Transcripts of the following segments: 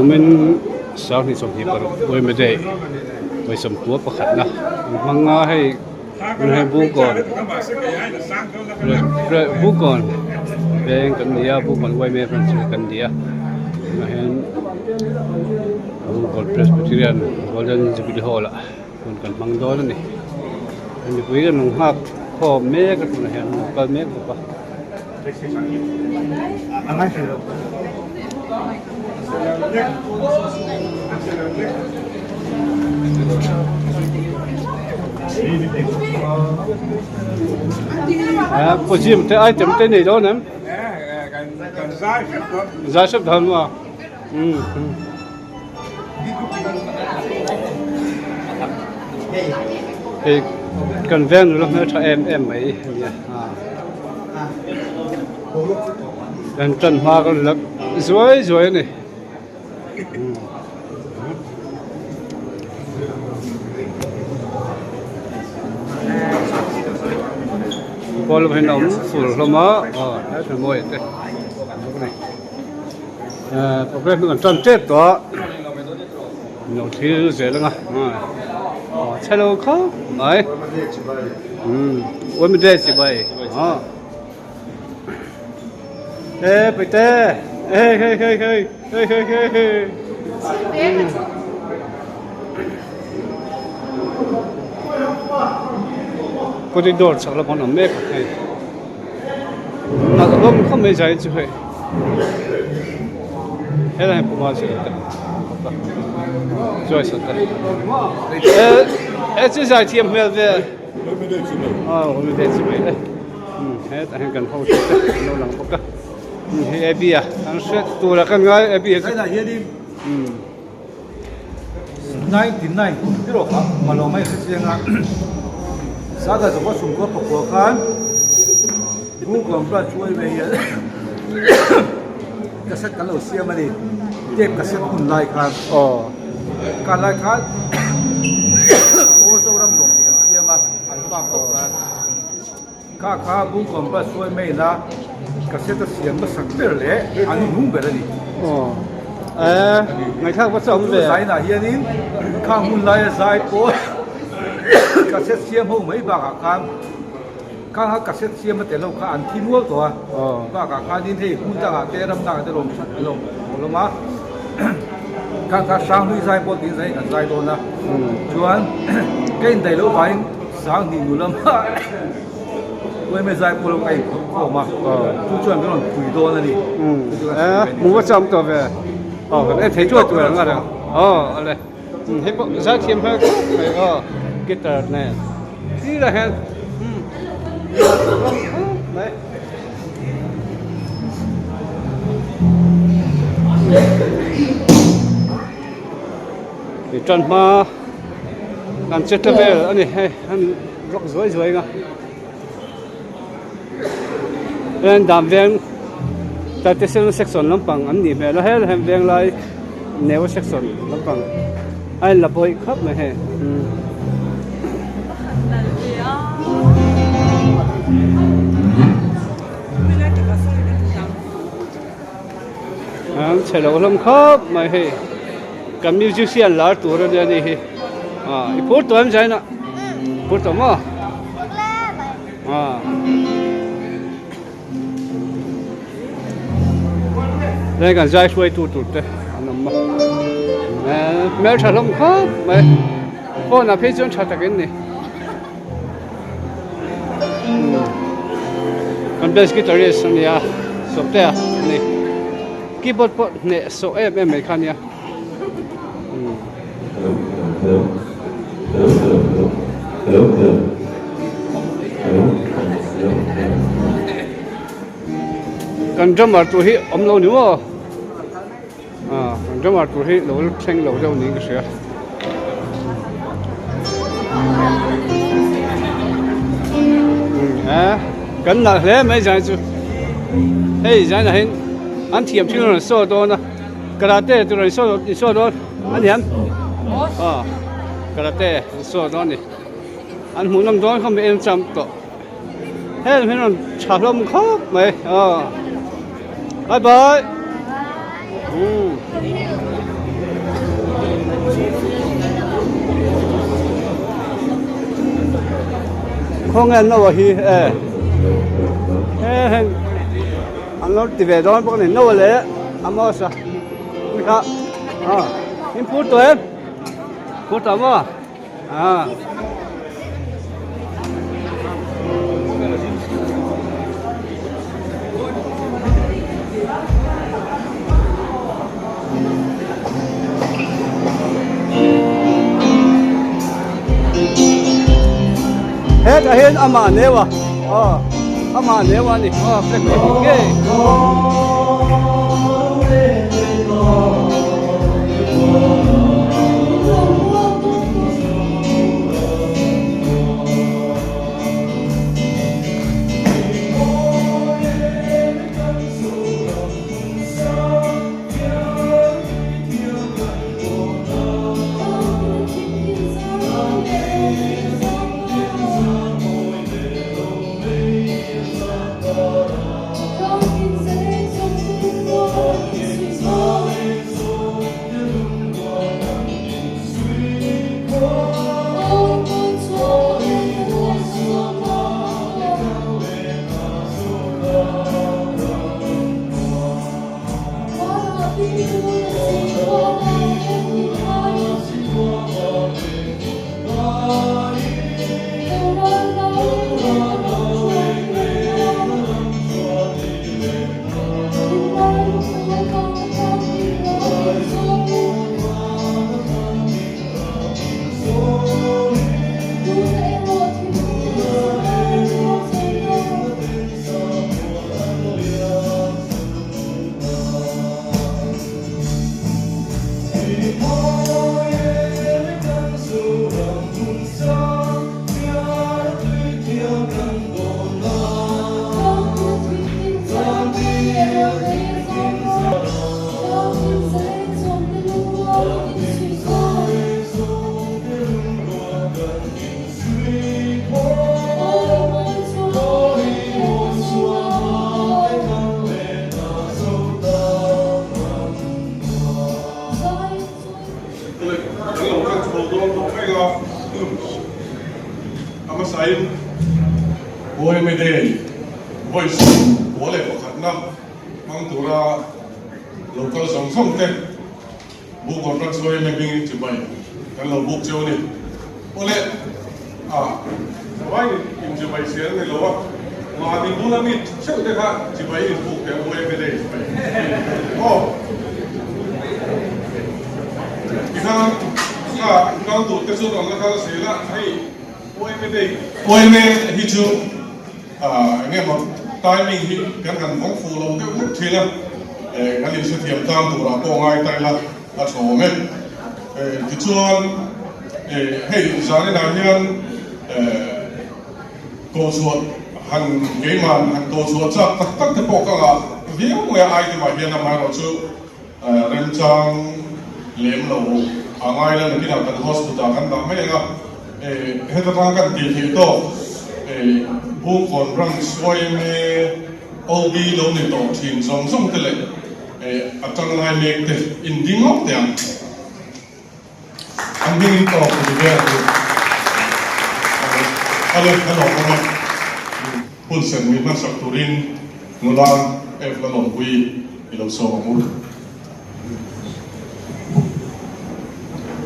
Kumin sanghnih 26 Uaime Day vawisawm kua pakhatna an hmang a hei hei Bukawn Bukawn veng kan ni a Bukawn Uaime branch kan ni a tunah hian Bukawn Presbyterian Golden Jubilee Hall ah hun kan hmang dawn a ni mipui kan rawn nghak khawm mek a tunah hian an lo kal mek bawk a. Pu Jim te item te nei dawn em? Zai hrep dawn maw? Hei kan veng nula hmeltha em em mai a nia kan tan hma kan la zuai zuai a ni. Pawl lam hian a awm fur hlawm a aw helai mawi te a ni. Programme hi kan tan tep tawh a lo thlir zel ang a aw chhelo khawp mai umm uamide chibai aw e paite hei hei hei hei hei hei hei hei corridor chhak lamah an awm mek a hei. Nalh hlawm khawp mai zai chu hei helai hian puma zir te chuai sat te e chu zai thiam hmel ve aw holiday chi mai le hetah hian kan ho te an lo lang bawk a hei Abby a kan hriat tur a kan ngai Abby a chu 99 kum tirh kha malo mai hre chiang a sata zawka chhungkaw pakua khan Google chuan chuai mai hian cassette kan lo siam a ni tape cassette hun lai khan aw kan lai khan aw Zoram lawm tih kan siam a an bak tawp khan Kha kha Bungkawm bus hruai mai ila cassette a siam hmasak ber leh an hnung ber a ni. Aw eh ngaihthlak va chauh ve. Chu zainah hianin khang hun laia zai pawh cassette siam ho mai bakah khan khang kha cassette siam a tel ho kha an thi nual tawh a. Bakah khanin hei hmun dangah te ram dangah te lawm lawm lawm a khang kha Hranghlui zai pawh tiin zai kan zai dawn a. Chuan ka indaih loh vangin Sanghnih nu lama Uaime zai pawh lo ka inkhawm khawm a, chu chuan min rawn pui dawn a ni. Hmu va cham tawh ve. Aw kan en thei tuai tuai ang a reng. Aw ale. Hei pawh zai thiam hmel khawp mai aw guitar nen. Sirah hian khawp mai. Tan hma kan che ta vel a ni hei an rawk zuai zuai nga heng dan veng taitesena section lampang an nih hmel a hel hem veng lai neu section lampang a in la bawih khawp mai hei. An chhe lo hlawm khawp mai hei kan musician lar tur a nia ni hi ah i phur tawh em Zaina phur tawh maw ah heng kan zai hruai tu tur te an awm a hmeltha hlawm khawp mai phone ah phei chuan tha takin ni. Kan bass guitarist a nia Sawmtea a ni keyboard pawh hneh sawh em em mai kha a nia. Kan drummer tur hi awm lo ni maw kan drummer tur hi lo thleng lo deuh niin ka hria. Kan nalh hle mai zan chu hei zanah hian an thiam thil rawn saw dawn a karate tur rawn saw in saw dawn a niam aw karate an saw dawn a ni an hmuhnawm dawn khawp mai en cham tawh. Heng hi rawn tha hlawm khawp mai aw bye bye. Khawnge an no a hi e he heng an lo ti ve dawn bawk a ni no leh Amos a ni kha aw in phur tawh em phur tawh maw ah. Hetah hian amah neu a aw amah neu a ni aw flag te hi ngei.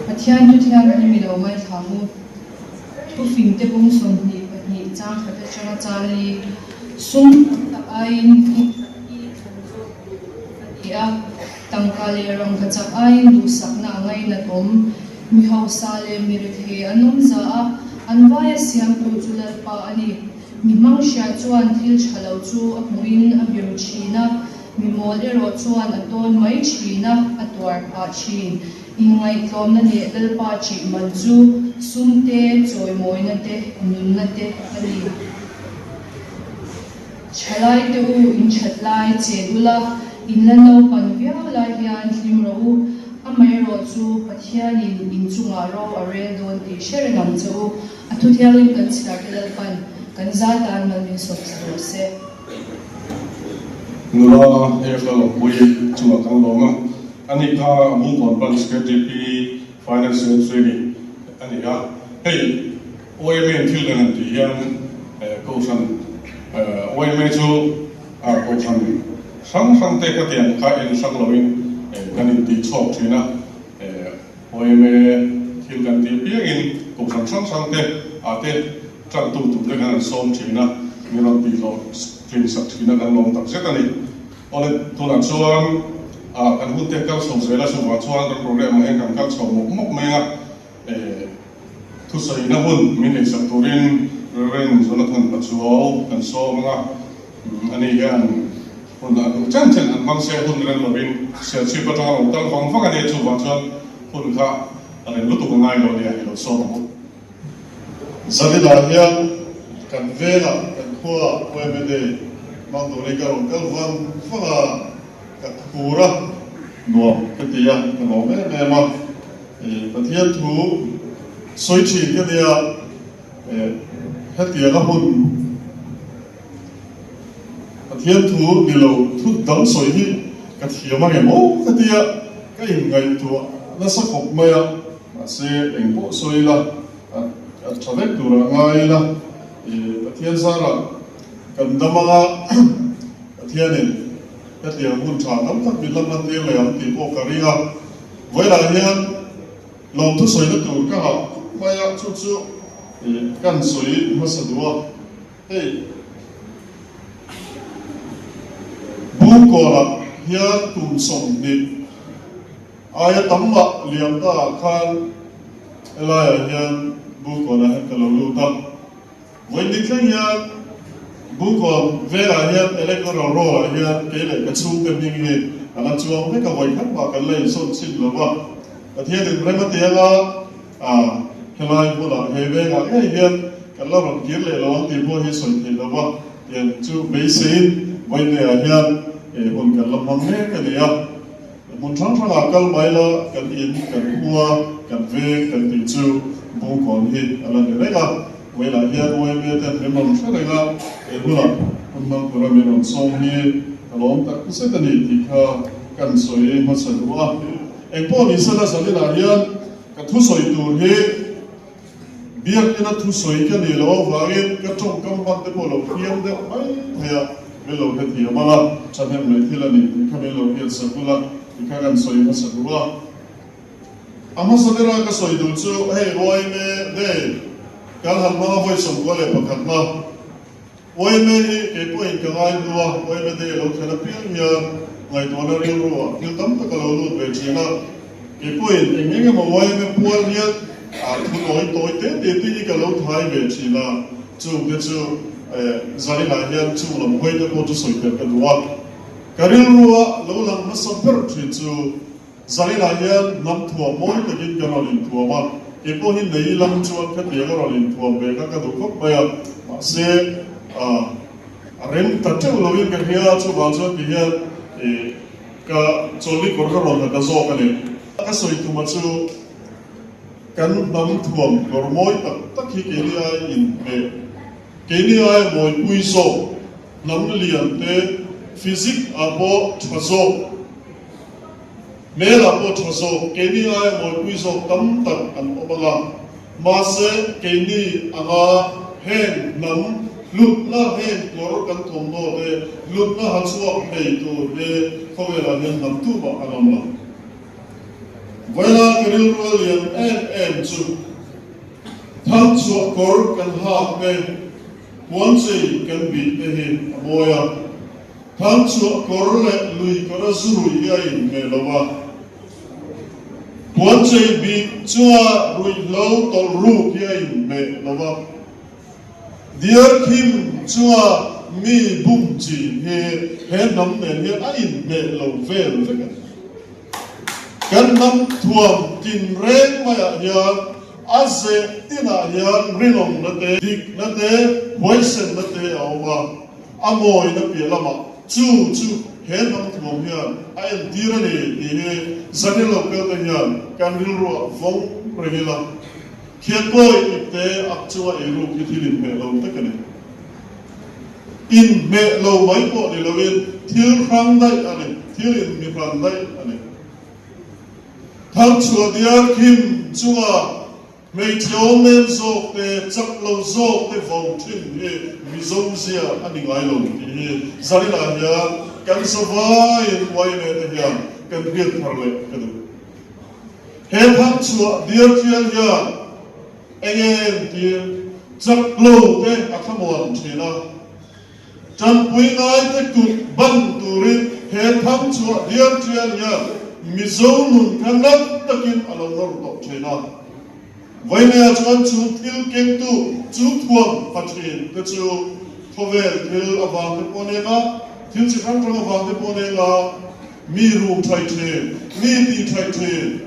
Pathian chu thianghlim i lo ngaithla mu. Thufingte bung 22 chang khat atanga chang li sum tam tak aiin hmun khat hi thlan zawk tur a ni a, tangka leh rangkachak aiin duhsakna a ngainat awm. Mi hausa leh mi rethei an awm za a, an vaia siamtu chu Lalpa a ni. Mi hmanghria chuan thil tha lo chu a hmuhin a biru thin a, mi mawl erawh chuan a tawn mai thin a, a tuar phah thin. Inngaihtlawmna leh Lalpa chih man chu sum te, chawimawina te, nunna te a ni. Thalai te u, in that lai chen ula, in la naupan viau lai hian hlim rawh u. Amaherawh chu Pathianin in chungah ro a rel dawn tih hre reng ang che u. A thu thiangin kan chhiar te Lalpan kan za tan mal min sawm sa rawh se. Nula Eva Lawmpui chungah kan lawm a, ani kha Bungkawn Branch KTP Finance Secretary a ni a. Hei OMA in thil kan han tih hian. Kohhran yma chu Kohhran hrang hrang te khatiang kha en hrang loin kan intih chhawk thin a. Yma thil kan tih apiangin Kohhran hrang hrang te ah te tantu tur te khan an sawm thin a, min rawn tih hlawh tlin sak thin a kan lawm tak zet a ni. Awle tunah chuan kan hun te kal chho zel a, chuvang chuan kan programme ah hian kan kal chho mawp mawp mai a. Thusawina hun min neihsak turin Rev. Jonathan Pachuau kan sawm ang a, ani hian hun a duh chen chen an hmang se hun reng lovin Serchhip atanga lo kal vang vang a nia, chuvang chuan hun kha a reng lutuk a ngai lo nia i lo sawm ang u. Zaninah hian kan vengah kan khuaah YMA Day hmang turin ka rawn kal vang vang a, ka khur a, nuam ka ti a, ka lawm em em a. Pathian thu sawi thin ka nia, hetianga hun Pathian thu ni lo thu dang sawi hi ka thiam ang em aw ka tia ka inngaihtuah nasa khawp mai a, mahse eng pawh sawi ila a tha vek turah ngai ila, Pathian zarah kan dam anga Pathianin hetiang hun tha tam tak min la hman tir leh ang tih pawh ka ring a. Vawilah hian lawmthu sawina tur ka hah khawp mai a, chu chu kan sawi hmasa duh a. Hei Bungkawlah hian kum 20 aia tam mah liam ta ah khan helaiah hian Bungkawnah hian ka lo lut a. Vawiin thleng hian Bungkawn velah hian Electoral Roll ah hian kei leh ka chhungte hming hi a la chuang vek a, vawi khat mah kan la insawn chhin lo va. Pathianin rem a ti anga helai hmunah he vengah ngei hian kan la rawn kir leh lo ang tih pawh hi sawi theih lo va, tiang chu beiseiin vawiin hian hun kan la hmang mek a ni a. Hmun hrang hrangah kal mai la, kan in, kan khua, kan veng kan tih chu Bungkawn hi a la ni reng a. Vawilah hian YMA ten min rawn hre reng a, he hunah hun hmang tura min rawn sawm hi ka lawm tak zet a ni tih kha kan sawi hmasa duh a. Engpawh ni sela zaninah hian ka thusawi tur hi Biakina thusawi ka nih loh avangin ka tawngkam hman te pawh lo hriam deuh mai thei a, min lo hrethiam ang a, thahnem mai thil a ni tih kha min lo hriat sak ula tih kha kan sawi hmasa duh a. A hmasa bera ka sawi duh chu hei YMA Day kan han hmang a vawi 91 na. YMA hi kei pawhin ka ngai hnu a, YMA Day a lo thlen apiang hian ngaihtuahna rilru ah thil tam tak a lo lut ve thin a. Kei pawhin eng eng emaw YMA pual hian a thu nawi tawi te te te hi ka lo thai ve thin a, chungte chu zaninah hian chung lam hawi te pawh chu sawi tel ka duh a. Ka rilru a lo lang hmasa ber thin chu Zaninah hian hnam thuam mawi takin ka rawn inthuam a, kei pawh hi nei lam chuan khatiang a rawn inthuam ve kha ka duh khawp mai a, mahse a rem ta teuh loin ka hria a, chuvang chuan ti hian ka chawlhni kawr ka rawn ha ta zawk a ni. Ka sawi tuma chu kan hnam thuam kawr mawi tak tak hi keini ai inhmeh, keini ai mawipui zawk, hnam lian te physique ah pawh tha zawk, Hmelah pawh tha zawk, keini aia mawipui zawk tam tak an awm ang a. Mahse, keini anga heng hnam hlutna, heng kawr kan thawmhnaw te hlutna ha chhuak thei tur hi khawvelah hian hnam tumah an awm lo. Vaila ka rilru a lian em em chu thangchhuah kawr kan hak te, puanchei kan bih te hi a mawi a. Thangchhuah kawr leh lui kawr a zu rui hi a inhmeh lo a, puanchei bik chunga ruihhlo tawlh ruk hi a inhmeh lo a, diarkhim chunga mi bum chin hi he hnam nen hian a inhmeh lo vel vek a ni. Kan hnam thuam tinreng maiah hian a zeh tinah hian rinawmna te, dikna te, huaisenna te a awm a. A mawina piah lamah chu chu he hnam thuam hian a entir a ni tih hi Zanil lo pelte hian kan rilruah vawng reng ila, Khiankawi ipte ak chunga eiruk hi thil inhmeh lo tak a ni. Inhmeh lo mai pawh ni loin thil hrang daih a ni, thil inmihran daih a ni. Thangchhuah diar khim chunga. Hmeichhe awmnem zawk te, chak lo zawk te vo thin hi Mizo zia a ni ngai lo tih hi zaninah hian kan zavaiin yma te hian kan hriat thar leh ka duh. He thangchhuah diartial hian eng em tir chak lo te a thlamuan thin a, tanpui ngai te kut ban turin he thangchhuah diartial hian Mizo nun kha nat takin a lo nawr tawh thin a. Vawinia chuan chu thil kengtu chu thuam pha thin te chu khawvel thil avang te pawh nen a, thil chi hrang hrang avang te pawh nen a, mi rum thai thin, mi ti thai thin,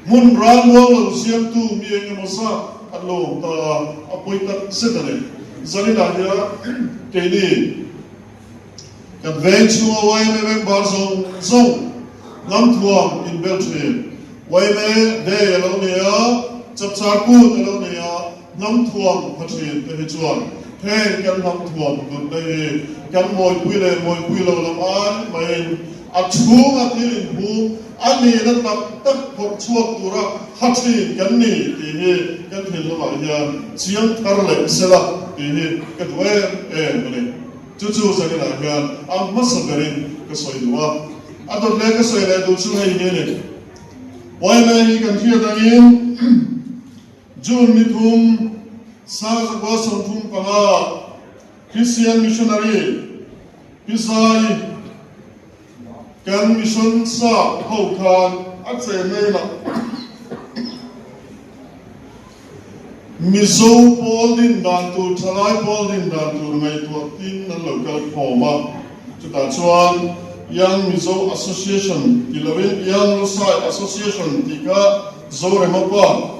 hmun ral muang lo siamtu mi eng emaw zat an lo awm ta a, a pawi tak zet a ni. Zaninah hian keini. Kan veng chhunga yma member zawng zawng hnamthuam inbel thin. Yma Day a lo nei a, Chapchar Kut a lo nei a, hnamthuam pha thin te hi chuan heng kan hnamthuam hlutna hi kan mawipui leh mawipui lo lam ai maiin a chhunga thil inhum a nihna tak tak phawrh chhuak tura ha thin kan ni tih hi kan thinlungah hian chiang thar leh sela tih hi ka duh em em a ni. Chu chu zaninah hian a hmasa berin ka sawi duh a, a dawt leh ka sawi leh duh chu hei hi a ni. Yma hi kan hriat angin June ni thum Sangzakua 35 Christian Missionary Pi Zai kan mission sa ho khan a che mailah Mizo pawl din dan tur, thalai pawl din dan tur ngaihtuah tin an lo kal khawm a. Chutah chuan Young Mizo Association ti loin Young Lusai Association tih kha Zorema pa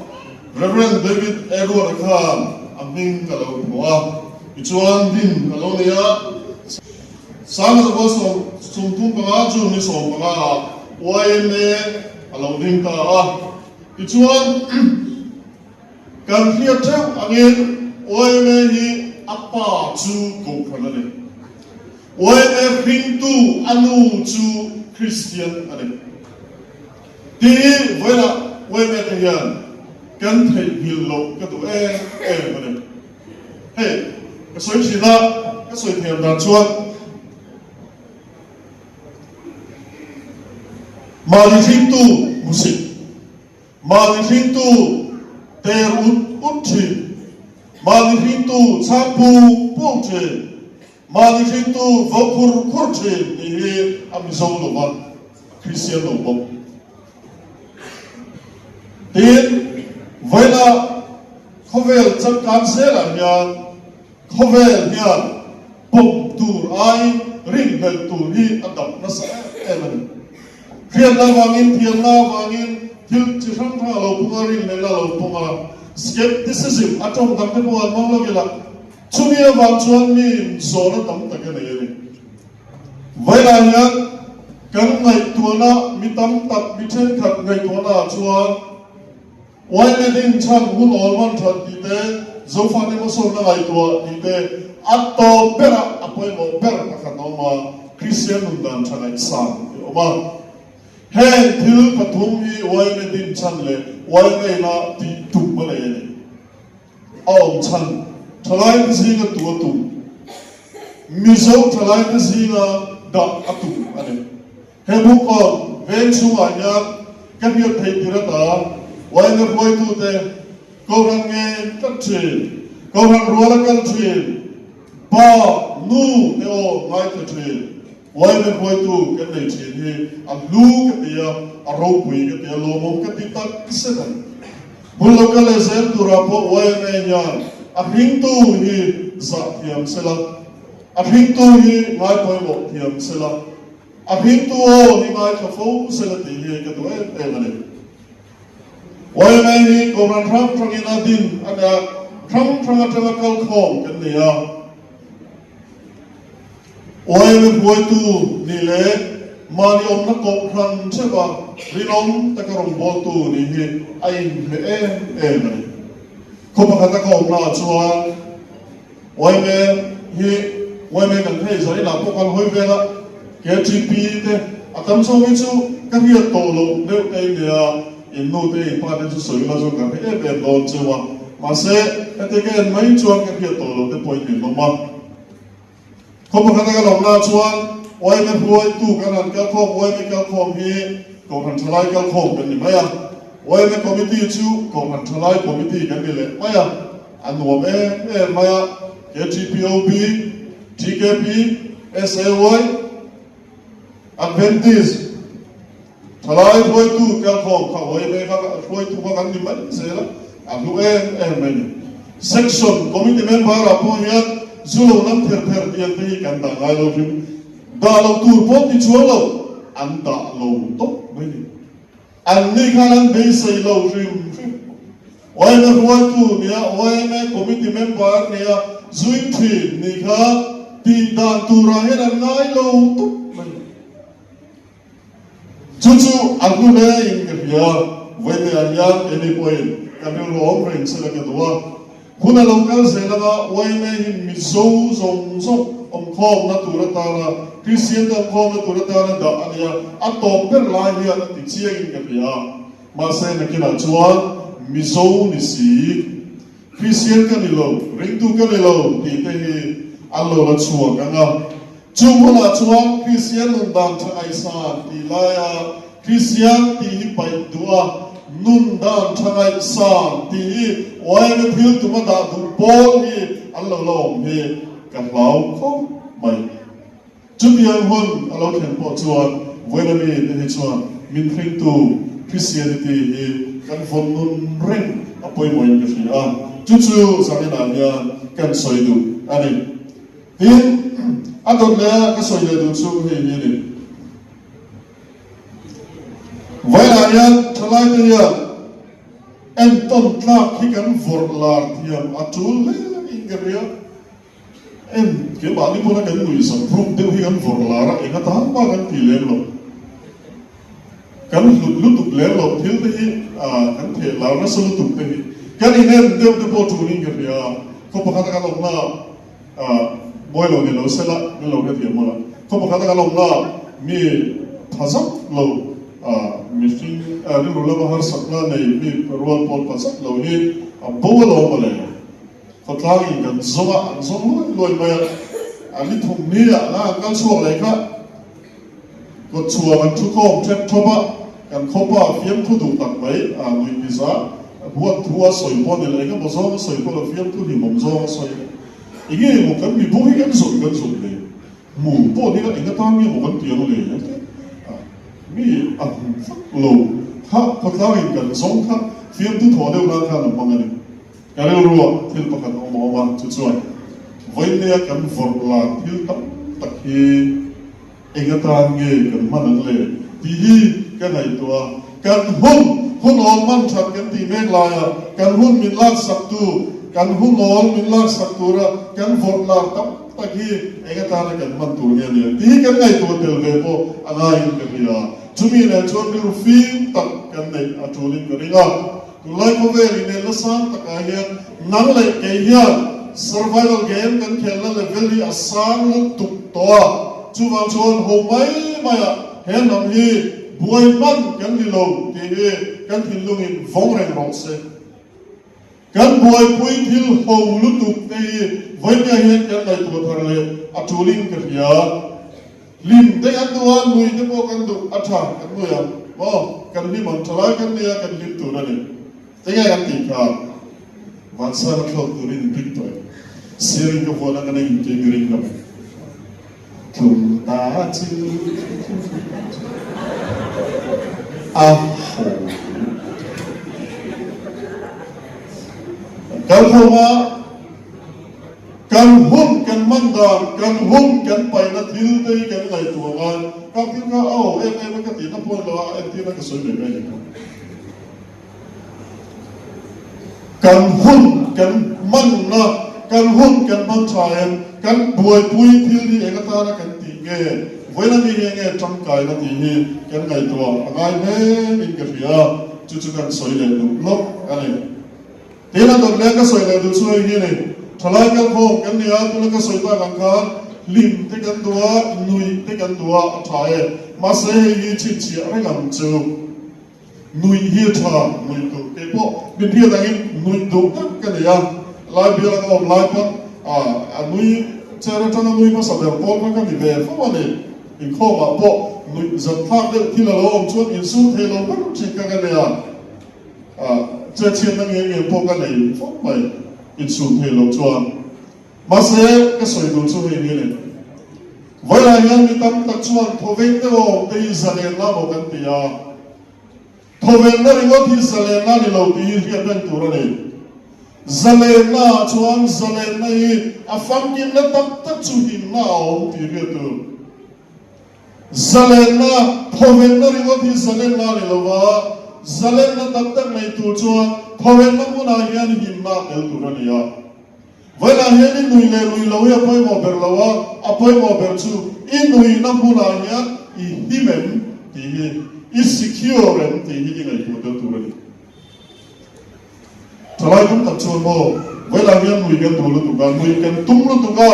Rev. David Edward-a khan a hming ka lo hmu a. Tichuan din a lo nei a. Sangzakua 35 June ni 15 ah YMA a lo ding ta a. Tichuan, kan hriat theuh angin yma hi a pa chu Kohhran a ni. Yma hringtu a nu chu Kristian a ni. Tih hi vawilah yma te hian kan theihnghilh loh ka duh em em a ni. Hei, ka sawi thin a, ka sawi thiam dan chuan, Mahni hringtu hmusit, mahni hringtu ter ut ut thin, mahni hringtu chhang pung pung thin, mahni hringtu vo khur khur thin tih hi a Mizo lo va, a Kristian lo bawk. Tin, vawilah khawvel changkan zelah hian Khawvel hian pawm tur aiin rinhlelh tur hi a dam nasa em em a ni. Hriatna avangin, thiamna avangin thil chi hrang hrang a lo pung a, rinhlelhna a lo pung a, skepticism a tawng dang te pawh an hmang lo ila, chumi avang chuan mi zawhna tam tak a nei a ni. Vawilah hian kan ngaihtuahna mi tam tak, mi thenkhat ngaihtuahna ah chuan, Yma ding chhan hun awl man that tih te, Zofate hmasawnna ngaihtuah tih te a tawp berah a pawimawh ber pakhat a awm a, Kristian nun dan tha ngaihsan tih a awm a. Heng thil pathum hi yma din chhan leh yma ina tih tum a nei a ni. A awm chhan thalaite zinga tu a tum, Mizo thalaite zinga dah a tum a ni. He Bukkawn veng chhungah hian ka hriat theih tir ata yma hruaitute Kohhran ngen tlat thin, Kohhran rual a kal thin, pa, nu te aw ngaithla thin yma hruaitu kan nei thin hi a hlu ka ti a, a ropui ka ti a, lawmawm ka ti tak zet a ni. Hmun lo kal leh zel turah pawh yma hian a hringtu hi zah thiam sela, a hringtu hi ngaipawimawh thiam sela, A hringtu aw hi ngaithla fo sela tih hi ka duh em em a ni. Yma hi Kohhran hrang hrangin a din a nia, hrang hrang atanga kal khawm kan ni a. Yma hruaitu nih leh mahni awmna Kohhran theuha rinawm taka rawngbawltu nih hi a inhmeh em em a ni. Khaw pakhata ka awmnaah chuan Yma hi yma kan phei zah inah pawh kan hawi vel a, KTP te a tam zawk hi chu ka hriat tawh loh deuh te nia. In nu te, in pa te chu sawi ila chuan kan hre em em dawn cheu a, mahse heti ka en mai chuan ka hriat tawh lo te pawhin min awm a. Khaw pakhat a ka lawmna chuan YMA hruaitu kan han kalkhawm, YMA kalkhawm hi Kohhran Thalai kalkhawm kan ni mai a, YMA Committee chu Kohhran Thalai Committee kan ni leh mai a, a nuam em em mai a, KTPOB, TKP, SAY, Adventist, Thalai hruaitu kalkhawm kha YMA kha hruaitu kha kan ni mai zel a, a hlu em em mai ni. Section Committee member ah pawh hian zu lo nam ther ther tiang te hi kan dah ngai lo hrim. Dah lo tur pawh ti chuang lo, an dah lo tawp mai ni. An ni khan an beisei lo hrim hrim. YMA hruaitu nia, YMA Committee member nia zuin thin ni kha tih dan turah hian an ngai lo tawp mai ni. Chu chu a hnu lengin ka hria, vawineah hian keini pawhin ka rilru awm reng sela ka duh a. Hun a lo kal zel anga YMA hi Mizo zawng zawng awmkhawmna tur atana, Kristian te awmkhawmna tur atana dah a nia, a tawp ber lai hian a ti chiangin ka hria. Mahse nakinah chuan Mizo ni si, Kristian ka ni lo, ringtu ka ni lo tih te hi an lo la chhuak ang a. Chu hmunah chuan Kristian nun dan tha ngaihsan tih laia Kristian tih hi paih duh a, nun dan tha ngaihsan tih hi YMA thil tuma dah duh pawl hi an lo la awm hi ka hlau khawp mai. Chutiang hun a lo thlen pawh chuan vawiin ami te hi chuan min hringtu Christianity hi kan vawn nun reng a pawimawhin ka hria a, chu chu zaninah hian kan sawi duh a ni. Tin, a dawt leh a ka sawi leh duh chu hei hi a ni. Vawiinah hian thalaite hian entawn tlak hi kan vawrh lar thiam a tul hle in ka hria. En, keimahni pawna kan nuihzam ruk deuh hi kan vawrh lar a, eng atan mah kan ti lem lo. Kan hlut lutuk lem lo thil te hi kan theh lar nasa lutuk te hi kan inen deuh te pawh tulin ka hria. Khaw pakhat a kan awmna mawi lo ni lo sela min lo hrethiam mawlh a. Khaw pakhat a kan awmna mi tha zak lo mihring rilru lama harsatna nei mi rual pawl tha zak lo hi a bo alawm mawle. Khawtlangin kan zawng a, an zawng luai luai mai a. A ni thum ni ah la an kal chhuak leh kha. Kawtchhuah kan thu khawm ṭhep ṭhawp a, kan khawpa fiamthu duh tak mai a nuih ti za. Huat thu a sawi pawh ni lo, eng emaw zawng a sawi pawh lo, fiamthu hlimawm zawng a sawi. Enge emaw kan mibu hi kan zawih kan zawih le, hmu pawh ni la eng atan nge maw kan ti ang le a ti a, mi a hmu vak lo kha khawtlangin kan zawng kha fiamthu thawh deuh nan khan a hmang a ni. Ka rilruah thil pakhat a awm a awm a, chu chuan vawinia kan vawrh lar thil tam tak hi eng atan nge kan hman ang le tih hi ka ngaihtuah a. Kan hun, hun awl hman that kan tih mek laia kan hun min laksaktu, kan hun awl min laksak tura kan vawrh lar tam tak hi eng atana kan hman tur nge nia tih hi kan ngaihtuah tel ve pawh a ngaiin ka hria. Chumi nen chuan rilru fim tak kan neih a tulin ka ring a. Tunlai khawvel inelna sang takah hian nang leh kei hian survival game kan khelna level hi a sang lutuk tawh a, chuvang chuan ho mai maiah he hnam hi buai hman kan ni lo tih hi kan thinlungin vawng reng rawh se. Kan buaipui thil ho lutuk te hi vawinia hian kan ngaihtuah thar leh a tulin ka hria. Hlim te kan duh a, nui te pawh kan duh a tha, kan nui ang maw? Kan hlim ang, thalai kan nia, kan hlim tur a ni. Enge kan tih kha? Vansang a thlawk turin in ring tawh em? Siarin ka vuan ang a neng in kei mi ring lo em? Tlum ta chu a ho. Kan kal khawm a. Kan hun kan man dan, kan hun kan paihna thil te hi kan ngaihtuah ngai. Ka thil kha a aw em em a ka tihna pawh lo a, entirna ka sawi ve mai a ni kha. Kan hun kan manna, kan hun kan hman tha em, kan buaipui thil hi eng atana kan tih nge, vawiin ami hi enge tangkaina tih hi kan ngaihtuah a ngai hlemin ka hria, chu chu kan sawi leh duh lawk a ni. Tin a dawt leh ka sawi leh duh chu hei hi a ni, Thalai kalkhawm kan ni a, tuna ka sawi tak ang khan hlim te kan duh a, nuih te kan duh a, a tha e. Mahse hei hi chhinchhiah reng ang chu. Nuih hi a tha, nuih duh kei pawh min hriat angin nuih duh deuh ka nei a, lai bial anga awm lai pawn a nui chair atanga nui hmasa ber pawl kha ka ni ve fo a ni. Inkhawmah pawh nuih zat thlak deuh thil a lo awm chuan insum thei lo ber thin kha ka nei a, chetchhiatna nge nge pawh ka nei fo mai insum thei lo chuan. Mahse, ka sawi duh chu hei hi a ni. Vawilah hian mi tam tak chuan thawveng deuh a awm te hi zalenna maw kan ti a. Thawvenna ringawt hi zalenna ni lo tih hi hriat reng tur a ni. Zalenna ah chuan zalenna hi a famkimna tak tak chu himna a awm tih hriat tur. Zalenna, thawvenna ringawt hi zalenna a ni lo va, zalenna tak tak nei tur chuan thawvenna hmunah hian himna a tel tur a ni a. Vawilah hian i nui leh nui lo hi a pawimawh ber lo a, a pawimawh ber chu i nuihna hmunah hian i him em tih hi, i secure em tih hi i ngaihtuah deuh tur a ni. Thalai tam tak chuan maw, vawilah hian nui kan duh lutuk a, nui kan tum lutuk a,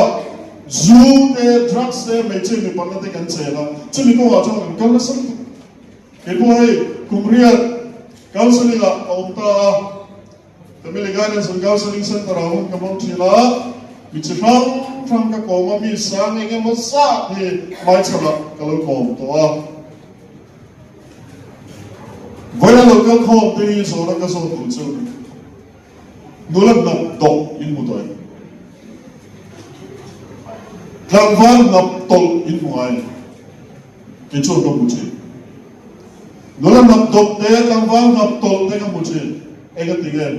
zu te, drugs te, hmeichhe mipatna te kan chen a, chumi kawngah chuan kan kal nasa lutuk. Kei pawh hei kum riat counselling ah ka awm ta a, Family Guidance and Counselling Centre ah hun ka hmang thin a, mi chi hrang hrang ka kawm a, mi sang eng emaw zat hi hmaichhanah ka lo kawm tawh a. Vawiin a lo kal khawm te hi zawhna ka zawt duh chu a ni. Nula hnap dawk in hmu tawh em? Tlangval hnap tawlh in hmu ngai em? Kei chuan ka hmu thin. Nula hnap dawp te, tlangval hnap tawlh te ka hmu thin. Eng a ti nge?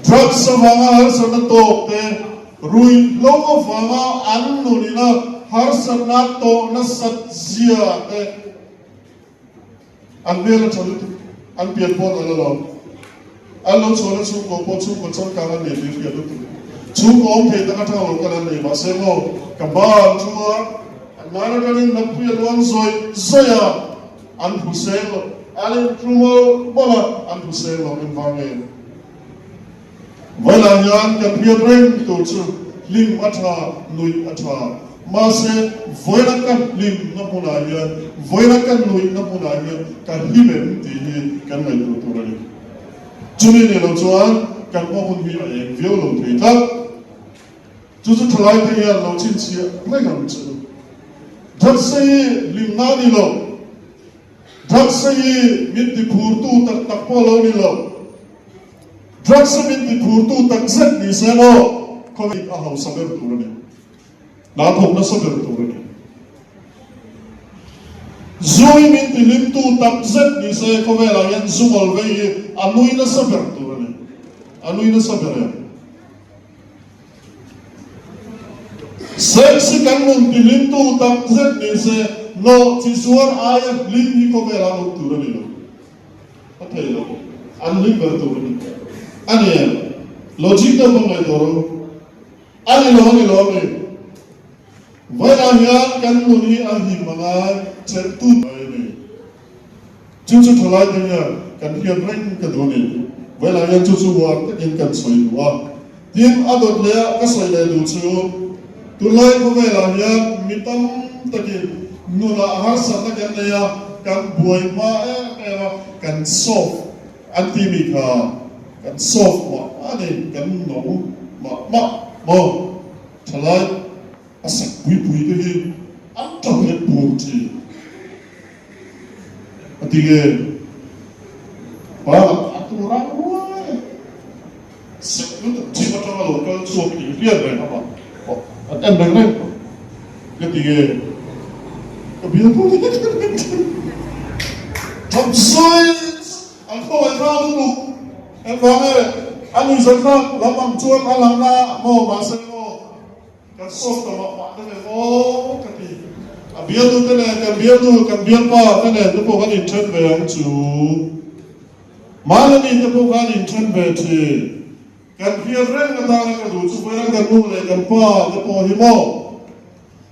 Drugs avanga harsatna tawk te, ruihhlo avanga an nunina harsatna tawh nasat zia te an hmel a tha lutuk, an pian pawn a la lo. An lo chhuahna chhungkaw pawh chhungkaw changkang an nei tih hriat lutuk. Chhungkaw awm thei tak atanga lo kal an nei mahse maw ka ban chu a an man atangin hnapui a luang zawih zawih a, an hmu seng lo, an intlu mawlh mawlh a, an hmu seng lo engvang nge? Vawilah hian kan hriat reng tur chu hlim a tha, nuih a tha. Mahse, vawiina ka hlimna hmunah hian, vawiina ka nuihna hmunah hian ka hlim em tih hi kan ngaihtuah tur a ni. Chumi nih loh chuan kan hma hun hi a eng viau lo thei tlat. Chu chu thalaite hian lo chhinchhiah reng ang che u. Drugs hi hlimna a ni lo. Drugs hi min tiphurtu tak tak pawh a lo ni lo. Drugs hi min tiphurtu tak zet ni se maw khawih a hausa ber tur a ni. Hna thawk nasa ber tur a ni. Zu hi min tihlimtu tak zet ni se khawvelah hian zu ngawl vei hi a nui nasa ber tur a ni. A nui nasa ber em? Sex hi kan nun tihlimtu tak zet ni se nawh chi zuar aia hlim hi khawvelah an awm tur a ni lo. A thei lo. An hlim ber tur a ni. A ni em? Logic deuh pawh ngaihtuah rawh u. A ni lo, a ni lo, a ni. Vawilah hian kan nun hi a him a ngai chelhtu mai a ni. Chu chu thalai te hian kan hriat reng ka duh a ni. Vawilah hian chu chu uar takin kan sawi duh a. Tin, a dawt leh a ka sawi leh duh chu, tunlai khawvelah hian mi tam takin nunah harsatna kan nei a, kan buai hma em em a, kan soft An ti mi kha kan soft mah mah a ni, kan no mah mah maw? Thalai a sak pui pui te hi an tap leh pur thin a ti nge? Pa a tur ang ruai a, sek lutuk chhim atanga lo kal chhuak tih hriat reng a mah pawh an en reng reng tawh ka ti nge? Ka bial pawh hi ka ring thin. Thap sawi an khawngaih thlak lutuk engvang nge a nuihzat thlak lam ang chuan a lang na maw mahse maw kan soft ta mah mah te nen aw ka ti. A bialnu te nen kan bialnu kan bialpa te nen te pawh kan inthen ve ang chu. Mahni te pawh khan inthen ve thin. Kan hriat reng atana ka duh chu vawiin kan nu leh kan pa te pawh hi maw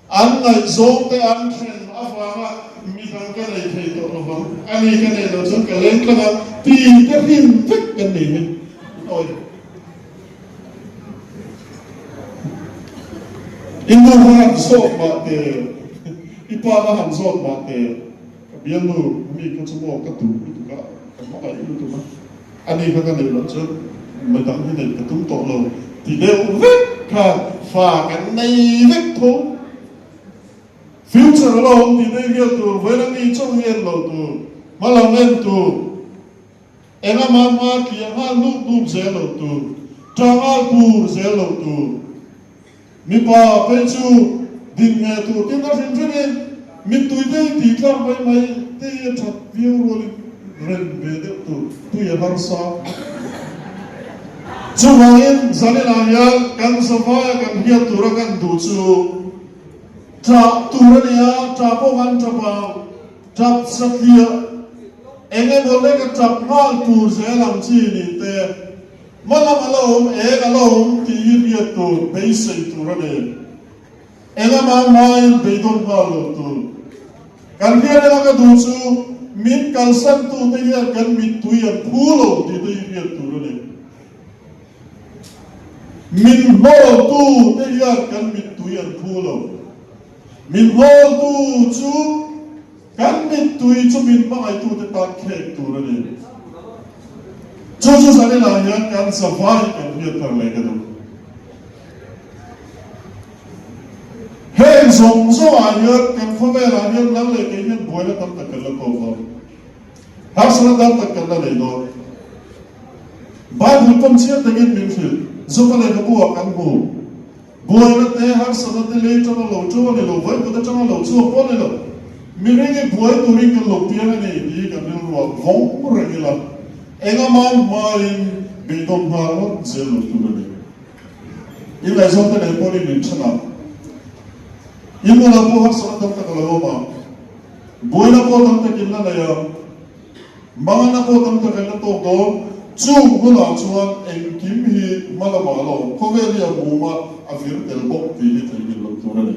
an ngaihzawng te an then avanga midang ka nei thei tawh lo vang, a ni ka nei loh chuan ka leng tlang a ti te hlim vek kan ni hi awi. I nu kha han zawt mah te, i pa kha han zawt mah te, ka bialnu mi kha chu maw ka duh lutuk. Ka hmangaih lutuk a, ani kha ka neih loh chuan midang hi neih ka tum tawh lo ti deuh vek kha fa kan nei vek tho. Future a lo awm tih daih hian tur vawiin ami chauh hi en lo tur, hma lam en tur, engama hma tliah nghal nup nup zel lo tur, tah nghal pur zel lo tur. Mipa phei chu din nge tur tin a hrim hrimin mittui te hi tih tlak mai mai te hi a that viau rualin ren ve deuh tur tui a harsa. Chuvangin zaninah hian kan zavaia kan hriat tura kan duh chu Ṭah tur a ni a, ṭah pawh kan ṭap ang, ṭap satliah eng emaw lek a ṭap nghal tur zel ang chi ni te, hma lam a la awm, eng a la awm tih hi hriat tur, beisei tur a ni. Eng amah hmain beidawn nghal lo tur. Kan hriat ela ka duh chu min kalsan tute hian kan mittui an phu lo tih te hi hriat tur a ni. Min hnawltu te hian kan mittui an phu lo. Min hnawltu chu kan mittui chu min hmangaihtu te tan khek tur a ni. Chu chu zaninah hian kan zavai kan hriat thar leh ka duh. Heng zawng zawngah hian kan khawvelah hian nang leh kei hian buaina tam tak kan la tawk dawn. Harsatna tam tak kan la nei dawn. Bible pawm chiang takin min hrilh, Zopa lehkhabu ah kan hmu. Buaina te, harsatna te lei atanga lo ṭo a ni lo, vaivut atanga lo chhuak pawh a ni lo. Mihring hi buai turin kan lo piang a ni tih hi kan rilru ah vawng reng ila, engamaw hmain beidawng nghal ngawt zel lo tur a ni. In ngaihzawn te leh pawhin in ṭhen a, in nunah pawh harsatna tam tak a lo awm a, buaina pawh tam takin la nei a, Hmangana pawh tam tak in la tawk dawn. Chung hunah chuan engkim hi hma lamah a la awm. Khawvel hi a mum a, a vir tel bawk tih hi theihnghilh loh tur a ni.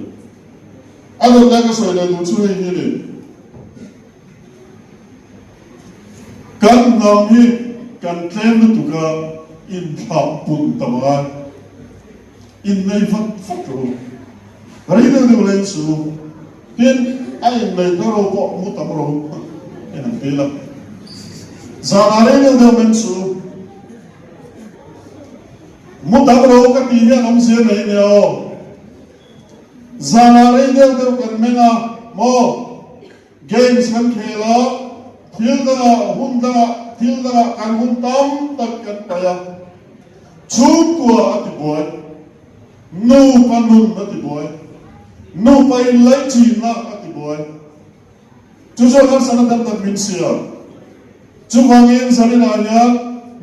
A dawt lai ka sawi leh duh chu hei hi a ni. Kan hnam hi kan tlem lutuk a, inthlah pun tam a ngai. Innei vat vat rawh u. Rei deuh deuh leng suh u. Tin, a innei ta ro pawh mu tam ro in an ti la. Zanah rei deuh deuh meng suh u. Mu tam ro ka tih hian awmzia nei nia aw. Zanah rei deuh deuh kan meng a maw? Games kan khel a, thil dangah, hun dangah, thil dangah kan hun tam tak kan paih a. Chhungkua a ti buai. Nupa nun a ti buai. Nupa inlaichinna a ti buai. Chu chuan harsatna tam tak min siam. Chuvangin zaninah hian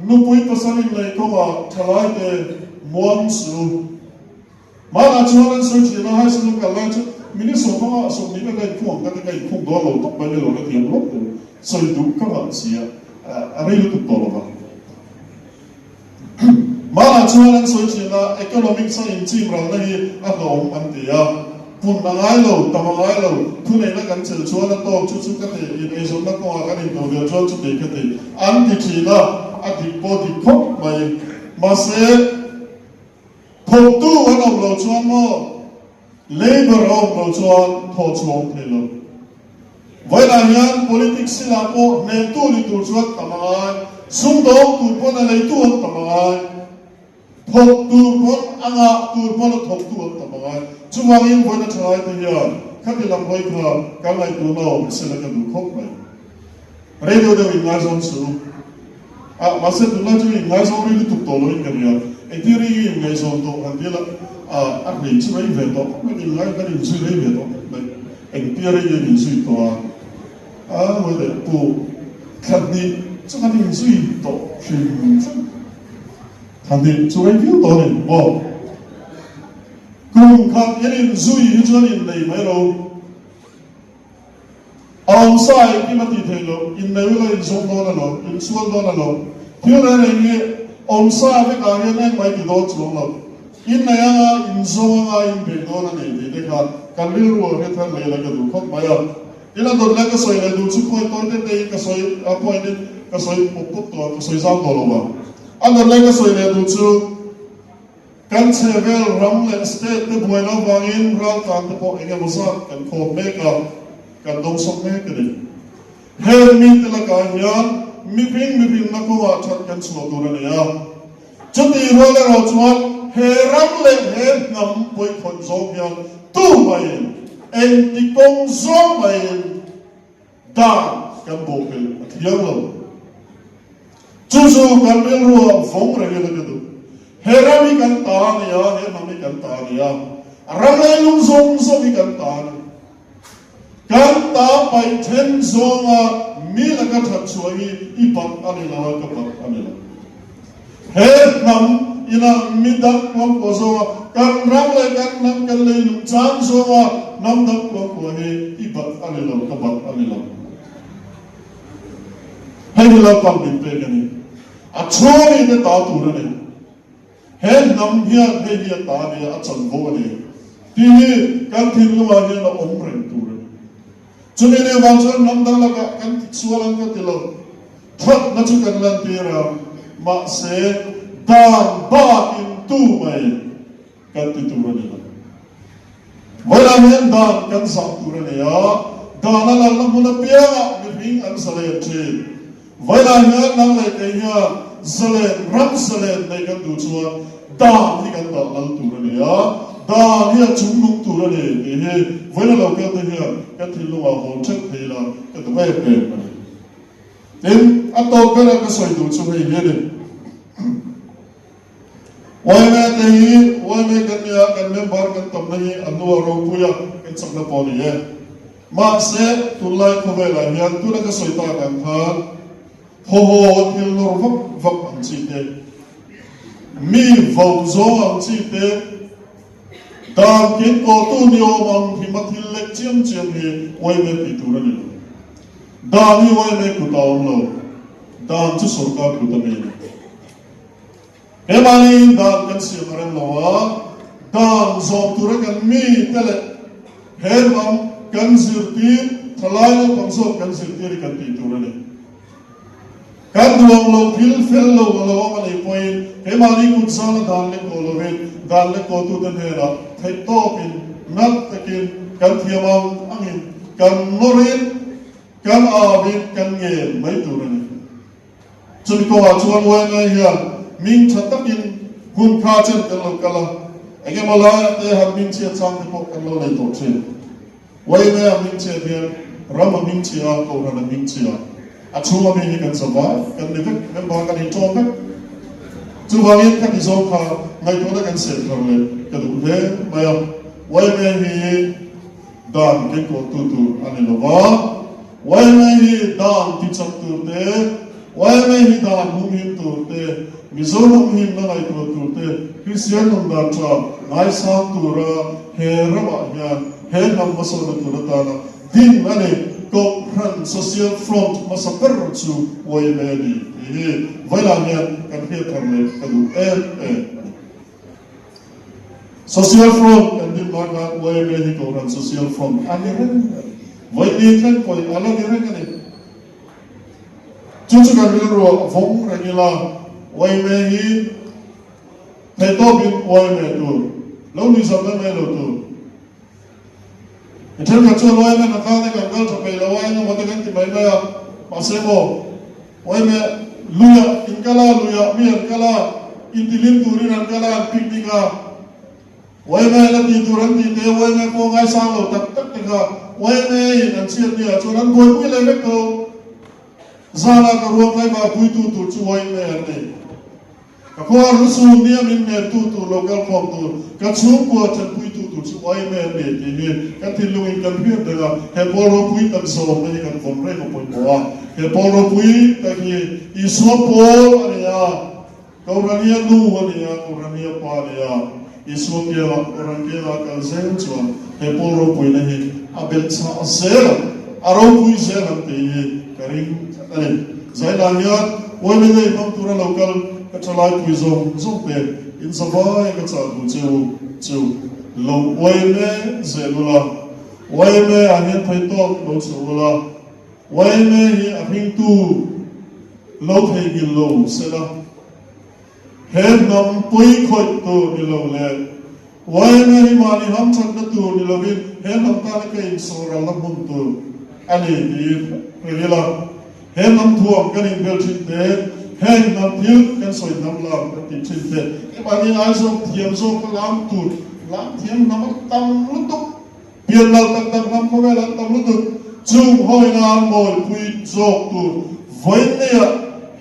nupui pasal inlei kawngah thalaite muang su. Hmanah chuan an sawi thin a, high school kal lai chu minute sawmhmanga 20 a ka inkhung ang ka ti, ka inkhung dawn lo tak mai ni lo la thiam lawk tur sawi duh ka ngah si a, a rei lutuk tawh lo va. Hmanah chuan an sawi thin a, economics a inchim ralna hi a hlawm an ti a, pun a ngai lo, tam a ngai lo, thuneihna kan chelh chuan a tawk chu chu ka ti, in eizawnna kawngah kan intoh ve chuan chuti ka ti an ti thin a, a dik pawh dik khawp mai. Mahse, Thawktu an awm lo chuan maw Labour a awm lo chuan thaw chhuah awm thei lo. Vawiinah hian politics silah pawh hnehtu ni tur chuan tam a ngai, sumdawng tur pawn a leitu an tam a ngai, thawk tur pawn a ngah tur pawn a thawktu an tam a ngai. Chuvangin vawiina thalaite hian khati lam hawi kha kan ngaihtuahna awm sela ka duh khawp mai. Rei deuh deuh inngaizawng suh u. Ah, mahse tunlai chu inngaizawng rei lutuk tawh loin ka ria. Engtin rei nge inngaihzawn tawh kan ti la, ah, a rei chu rei ve tawh khawp mai, inngai kan inzui rei ve tawh khawp mai. Engtia rei nge inzui tawh a? Ah, ngawi leh pu, thla hnih chu kan inzui tawh hrim hrim. Thla hnih chu rei viau tawh a ni maw? Kum khat in inzui hi chuan innei mai lo. A awmsa engkim a tih theih loh, innei ula inzawm dawn a lo, insual dawn a lo. Thil reng reng hi awmsa vekah hian engmah i ti dawn chuang lo. Innei anga inzawm anga inbeih dawn a nei tih te kha kan rilru a hre thar leh la ka duh khawp mai a. Tin a dawt leh ka sawi leh duh chu point tawi te te in ka sawi a point in ka sawi pawp pawp tawh a, ka sawi zau tawh lo vang. A dawt leh ka sawi leh duh chu. Kan chhehvel ram leh state te buai lo vangin raltlan te pawh eng emaw zat kan khawm mek a, kan dawngsawk mek a ni. Heng mite lakah hian mihring mihrinna kawngah that kan chhuah tur a ni a. Chutih rual erawh chuan he ram leh he hnam pawikhawih zawng hian tumaiin engti kawng zawng maiin dan kan bawhpelh a thiang lo. Chu chu kan rilruah vawng rengin a ka duh. He ram hi kan ta a ni a, he hnam hi kan ta a ni a, a ram leilung zawng zawng hi kan ta a ni. Kan ta paih then zawnga mi laka that chhuah hi i bat a ni lo a, ka bat a ni lo. He hnam ina mi dang kuangkuah zawnga kan ram leh kan hnam kan leilung chang zawnga hnam dang kuangkuah hi i bat a ni lo, ka bat a ni lo. Hei hi Lalpan min pek a ni. A chhungin te ta tur a ni. He hnam hian hei hi a ta a nia, a chanvo a ni tih hi kan thinlungah hian a awm reng tur a ni. Chumi ni vang chuan hnam dang lakah kan tisual ang ka ti lo. Thatna chu kan lantir a, mahse dan bakin tu mai kan ti tur a ni lo. Vawilah hian dan kan zah tur a ni a, dan a lalna hmun apiangah mihring an zalen thin. Vawilah hian nang leh kei hian zalen, ram zalen nei kan duh chuan dan hi kan dah lal tur a ni a, dan hi a chungnung tur a ni tih hi vawilah lo kal te hian kan thinlungah hawn ṭheuh thei ila ka duh em em a ni. Tin, a tawp bera ka sawi duh chu hei hi a ni. Yma te hi yma kan nia, kan member kan tamna hi a hnua ropui a, kan chakna pawh a ni e. Mahse, tunlai khawvelah hian tuna ka sawi tak ang khan haw haw thil nawr vak vak ang chi te, mi vo zawng ang chi te, dan kin kawhtu ni awm ang hrima thil lek chiam chiam hi yma tih tur a ni lo. Dan hi yma kut a awm lo, dan chu sorkar kut a ni a ni. He mahni dan kan siam a rem lo a, dan zawm tura kan mite leh he ram kan zirtir, thalai naupang zawk kan zirtir hi kan tih tur a ni. Kan duang lo thil fel lo a lo awm a nih pawhin he mahni kut zana dan leh kaw lovin dan leh kawtute hnenah theihtawpin nat takin kan thiam ang angin kan nawrin kan auin kan ngen mai tur a ni. Chumi kawngah chuan YMA hian ming tha takin hun kha chen kan lo kal a, eng emaw laiah te han ming chhiat chang te pawh kan lo nei tawh thin. YMA a ming chhiat hian ram a ming chhia a, kohhran a ming chhia a, a chhunga mi hi kan zavai, kan ni vek, member kan inṭawm vek. Chuvangin ka ti zawng kha ngaihtuahna kan siam thar leh ka duh hle mai a, YMA hi dan kenkawltu tur a ni lo va. Yma hi dan tichak tur te, yma hi dan humhim tur te, Mizo humhimna ngaihtuah tur te, Kristian nun dan tha ngaisang tura he ramah hian he hnam hmasawnna tur atana ding a ni. Kohhran Social Front hmasa ber chu yma a ni tih hi vawilah hian kan hriat thar leh ka duh em em a ni. Social Front kan din hma khan yma hi Kohhran Social Front a ni reng a ni. Vawiin thleng pawhin a la ni reng a ni. Chu chu kan rilruah vawng reng ila yma hi theihtawpin yma tur, lo nuihzam mai mai lo tur. Mi thenkhat chuan yma hna khan kan kal tha peih lo a, engemaw te kan ti mai mai a, mahse maw yma luiah in kal a, luiah mi an kal a, intilim turin an kal a, an picnic a, yma la tih tur an tih te, yma pawh ngaisang lo tak tak te kha yma in an chhiat ni ah chuan an buaipui leh vek tho. Zanah ka ruang tlaivar puitu tur chu yma an nei. Ka khua Rusu nia min hmeltu tur lo kal khawm tur, ka chhungkua tanpuitu tur chu yma an ni tih hi kan thinlungin kan hriat reng a, he pawl ropui tak zawmna hi kan vawn reng a pawimawh a. He pawl ropui tak hi Isua pawl a ni a, Kohhran-ia nu a ni a, Kohhran-ia pa a ni a, Isua kiangah, Kohhran kiangah kal zel chuan he pawl ropuina hi a belhchhah zel ang, a ropui zel ang tih hi ka ring tlat a ni. Zainah hian Uaimi nei hmang tura lo kal ka tha laipui zawng zawng te in zavai ka chah duh che u chu lo uaime zel ula, uaime ah hian theihtawk lo chhuah ula, uaime hi a hringtu lo theihnghilh lo sela, he hnam pui khawih tur ni lo leh uaime hi mahni hamthatna tur ni lovin he hnam tana ka insawhralna hmun tur a ni tiin hrilh ila. He hnam thuam kan inbel thin te, heng hnam thil kan sawi hnam lam kan tih thin te, keimahni ai zawk thiam zawk a lam tur lam thiam hnam a tam lutuk, pian lal tak tak hnam khawvel an tam lutuk, chung hawina mawipui zawk tur vawinia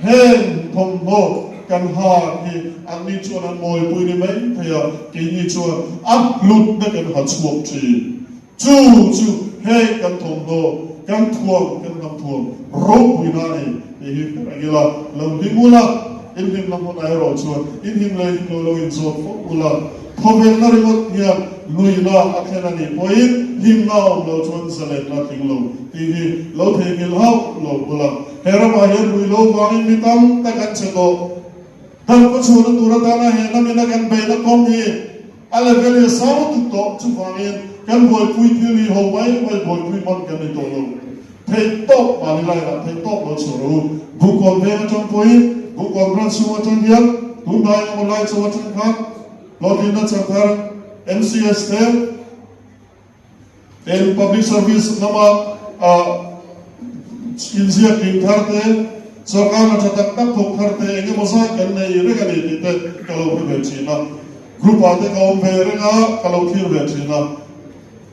heng thawmhnaw kan hak hi anni chuan an mawipui ni mai thei a, keini chuan a hlutna kan ha chhuak thin. Chu chu hei kan thawmhnaw, kan thuam, kan hnam thuam ropuina a ni tih hi hre reng ila, lo hlim ula, in hlimna hmunah erawh chuan in hlim leh hlim lo lo inzawt fo ula, thawvenna ringawt hian nuihna a thlen a nih pawhin hlimna a awm lo chuan zalenna a tling lo tih hi lo theihnghilh hauh lo ula, he ramah hian rui lo vangin mi tam tak an che tawh. Dam ka chhuahna tur atana he lamina kan beihna kawng hi A level hi a sang lutuk tawh, chuvangin kan buaipui thil hi ho mai mai buaipui hman kan ni tawh lo. Theih tawp mahni lainah theih tawp lo chhuah rawh u. Bukawn veng atang pawhin, Bukawn branch chhung atang hian tunhnai emaw lai chho atang khan hlawhtlinna changthar MCS te, Tin, Public Service lama inziak tling thar te, sorkar hna tha tak tak thawk thar te eng emaw zat kan nei reng a ni tih te ka lo hre ve thin a. Group ah te ka awm ve reng a, ka lo thlir ve thin a,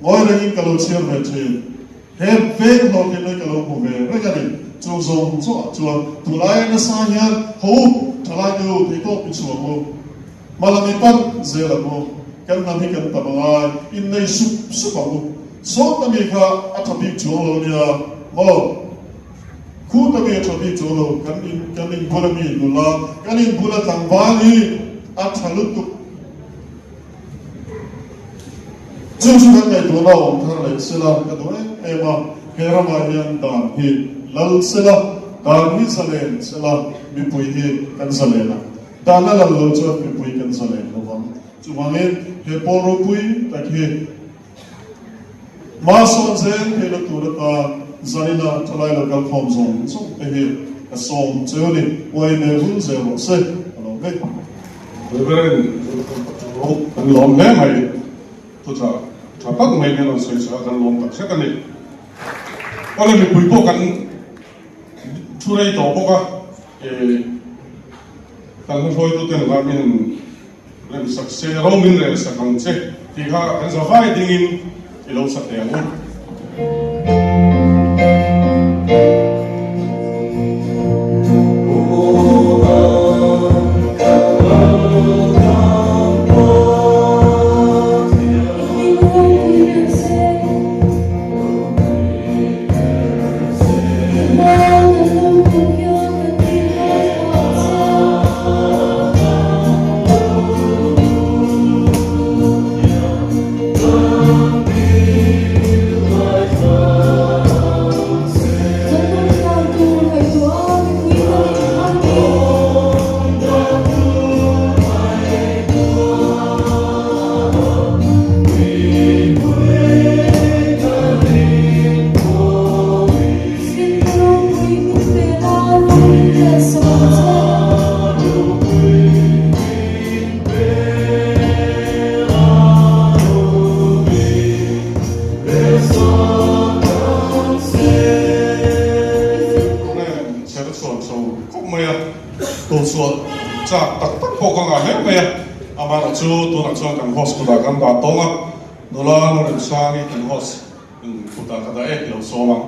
ngawi rengin ka lo chhiar ve thin. He veng hlawhtlin hi ka lo hmu ve reng a ni. Chu zawng zawngah chuan tunlai nasa hian ho u, thalai te u, theihtawp i chhuang u. Hmalam i pan zel ang u, kan hnam hi kan tam angai, innei sup sup ang u. Sawt ami kha a tha bik chuang lo nia maw? Khut ami a tha bik chuang lo, kan in kan inbul ami nula, kan inbul a tlangval hi a tha lutuk. Chu chu kan ngaihtuahna a awm thar leh sela ka duh em em a, he ramah hian dan hi lal sela, dan hi zalen sela, mipui hi kan zalen ang. Dan a lal lo chuan mipui kan zalen lo vang. Chuvangin he pawl ropui tak hi hma sawn zel theihna tur atan zanina thalai lo kal khawm zawng zawng te hi ka sawm cheu a ni. Uaime vul zel rawh se a lo vek. Reverend kan lawm hle mai. Thuchah tha tak mai hian rawn sawi chhuah a kan lawm tak zet a ni. Awle mipui pawh kan thu rei tawh bawk a. Kan hruaituten ram in rem sak se, ro min rel sak ang che tih kha kan za vai dingin i lo sa teh ang u. Nula Lawrence-a kan host kutah ka dah e lo sawm ang.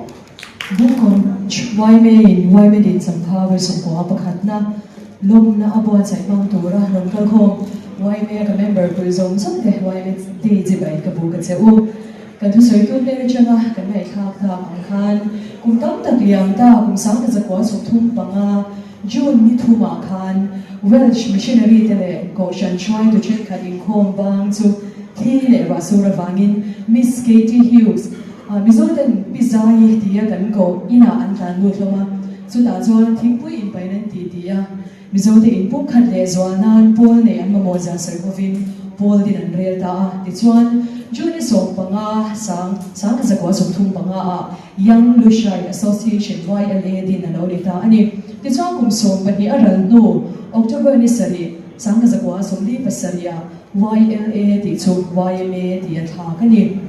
Bungkawn Yma-in Yma din changkha vawi sawmkua pakhatna lawmna a buatsaih hmang tura rawn kalkhawm Yma-a ka member pui zawng zawng te Yma Day chibai ka bu ka che u. Kan thusawitu hnen atanga kan ngaihthlak tak ang khan kum tam tak liam ta kum sangte zakua 35 June ni thumah khan Welsh missionary te leh Kohhran hruaitu thenkhat inkhawm bang chu thi leh ruahsur avangin Miss Katie Hughes, Mizoten Pi Zaii tia kan koh inah an tlan lut hlawm a, chutah chuan thingpui inpain an ti ti a, Mizote inpumkhat leh zual nan pawl nei an mamawh zia sawi hovin pawl din an rel ta a, tichuan June 15 sang 1935 ah Young Lushai Association, YLA, din a lo ni ta a ni. Tichuan kum 12 a ral hnu October ni sarih, 1947 ah YLA tih chu YMA tih a thlak a ni.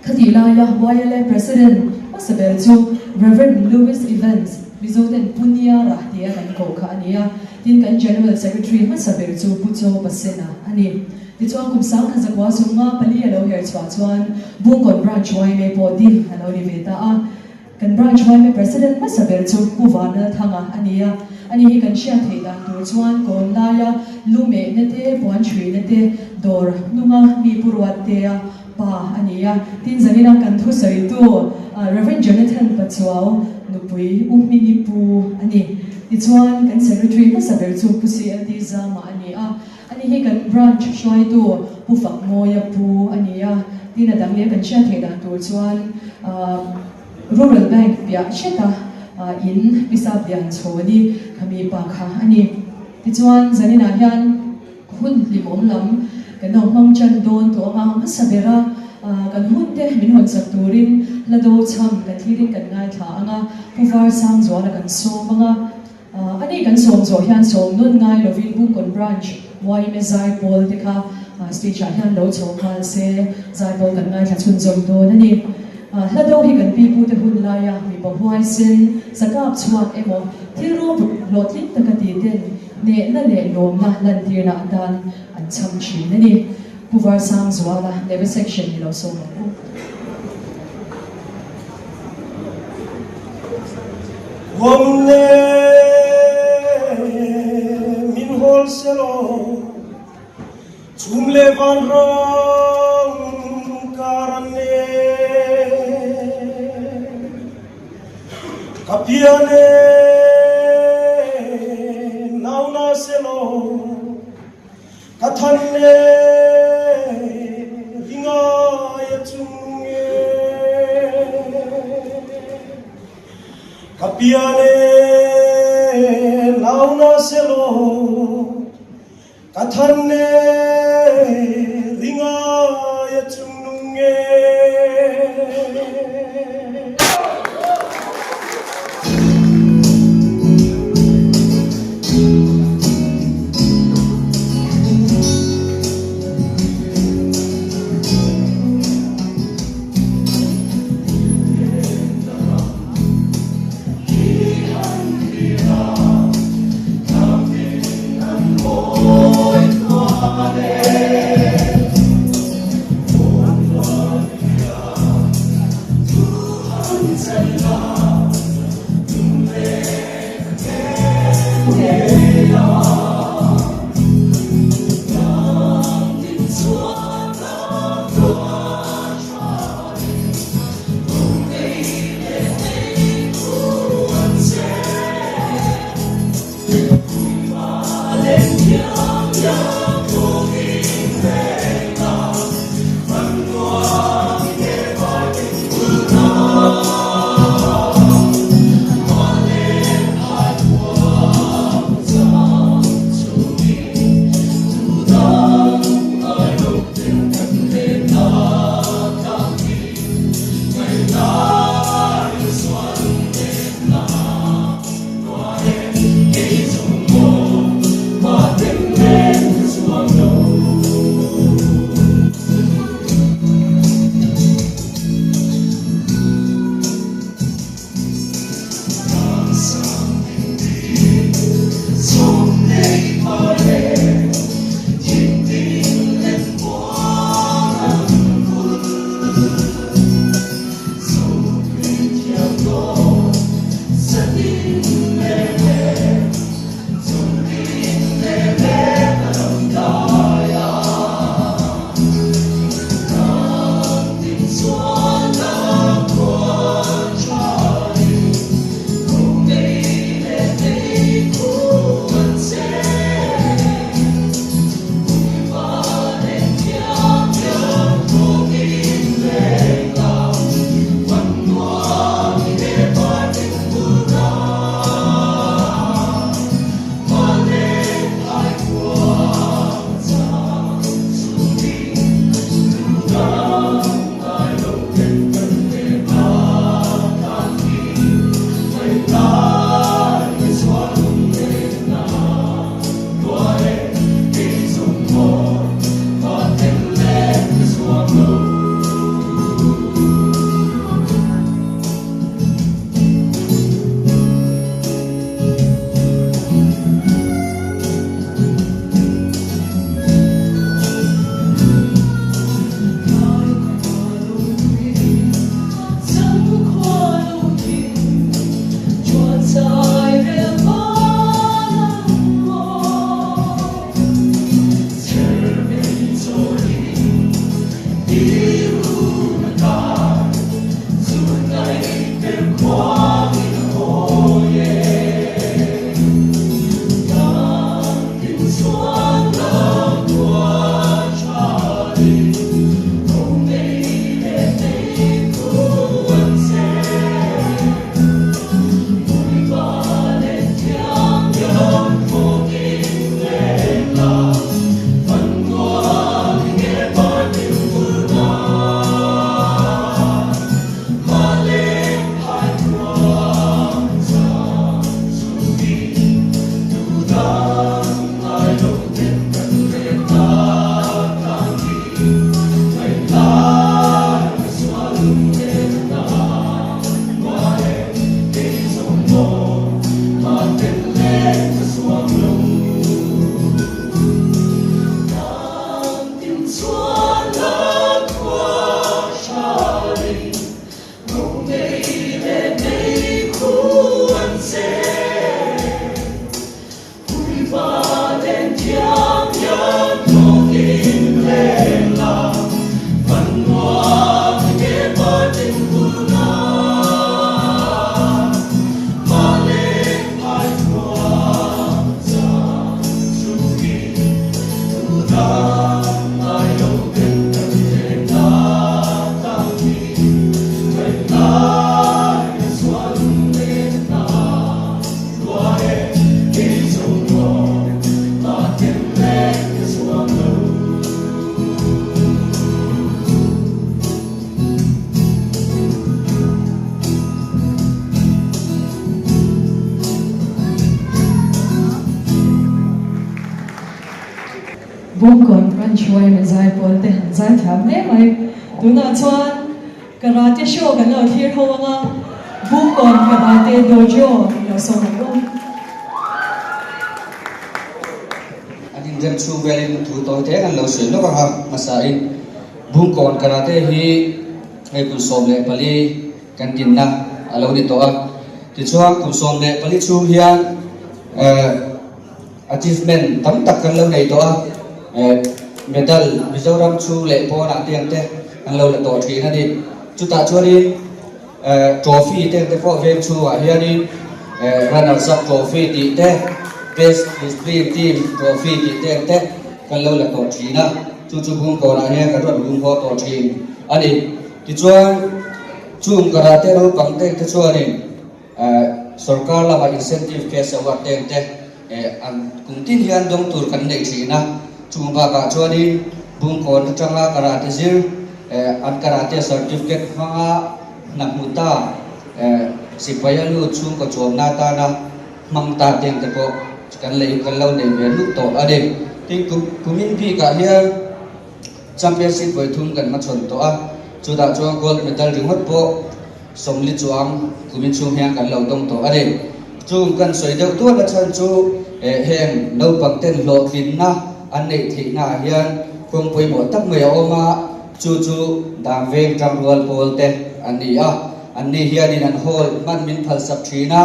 Khatih laia YLA President hmasa ber chu Rev. Lewis Evans. Mizoten Pu Niara tia kan koh kha a ni a. Tin, kan General Secretary hmasa ber chu Pu Chaw Pasena a ni. Tichuan, kum 1904 54 a lo her chhuah chuan Bungkawn Branch yma pawh din a lo ni ve ta a. Kan Branch yma President hmasa ber chu Pu Vanlalthanga a ni a. Ani hi kan hriat theih dan tur chuan kawn laia lu mehna te, puan chhuihna te, dawr hnunga mi pu ruattea pa a ni a. Tin, zanina kan thusawitu Rev. Jonathan Pachuau nupui U Hmingi Pu a ni. Tichuan, kan Secretary hmasa ber chu Pu CLD Zama a ni a. Ani hi kan Branch hruaitu Pu Fakmawia Pu a ni a. Tin, a dang leh kan hriat theih dan tur chuan Rural Bank piah hreta in Pisap Lianchhawni khami pa kha a ni. Tichuan, zaninah hian hun hlimawm lam kan lo hmang tan dawn tawh anga hmasa bera kan hun te min hawn sak turin hla do chham kan thlirin kan ngaithla anga Pu Var Sangzuala kan sawm anga ani kan sawm zawh hian sawm nawn ngai lovin Bungkawn Branch yma Zaipawl te kha stage ah hian lo chho nghal se Zaipawl kan ngaithla chhunzawm dawn a ni. Hla do hi kan pi pute hun laia mipa huaisen sakap chhuak emaw thil ropui hlawhtling taka ti ten Hnehna leh lawmna lantirna atan an chham thin a ni. Pu Varsangzuala, Neve Section ni lo sawm ang u. Huamne min hawl selaw, chhum leh vanram kar an nei. Ka pian e nau na selaw, ka than e ringai a chung e. Ka pian e nau na selaw, Ka than e ringai a chungnung e. Bawngkawn Branch yma zaipawl te han zai thiam hle mai. Tunah chuan Karate show kan lo thlir ho anga Bawngkawn Karate Dojo in lo sawm ang u. An inrem chhung velin thu tawi te an lo sawi lawk ang a, hmasain Bawngkawn Karate hi hei kum 14 kan dinna a lo ni tawh a. Tichuan kum 14 chhung hian Achievement tam tak kan lo nei tawh a, medal Mizoram chhung leh pawnah te ang te kan lo la tawh thin a ni. Chutah chuanin trophy te ang te pawh veng chhungah hianin runners up trophy tih te, best discipline team trophy tih te ang te kan lo la tawh thin a, chu chu Bungkawnah hian kan rawn hung haw tawh thin a ni. Tichuan chung karate naupang te ang te chuanin Sorkar lama incentive cash award te ang te an kum tin hian dawng tur kan neih thin a, chung bakah chuanin Bungkawn atanga karate zir an karate certificate hmanga hna hmu ta sipai a lut chhungkaw chuamna atana hmang ta te ang te pawh kan lei kan lo nei ve lut tawh a ni. Tin, kumin bikah hian Championship vawi thum kan hmachhawn tawh a, chutah chuan gold medal ringawt pawh 40 chuang kumin chhung hian kan lo dawng tawh a ni. Chung kan sawi deuh tual a chhan chu heng naupang ten hlawhtlinna an neih theihna ah hian kawng pawimawh tak mai a awm a, chu chu dang veng tangrual pawl te an ni a, an ni hianin an hall hman min phalsak thin a,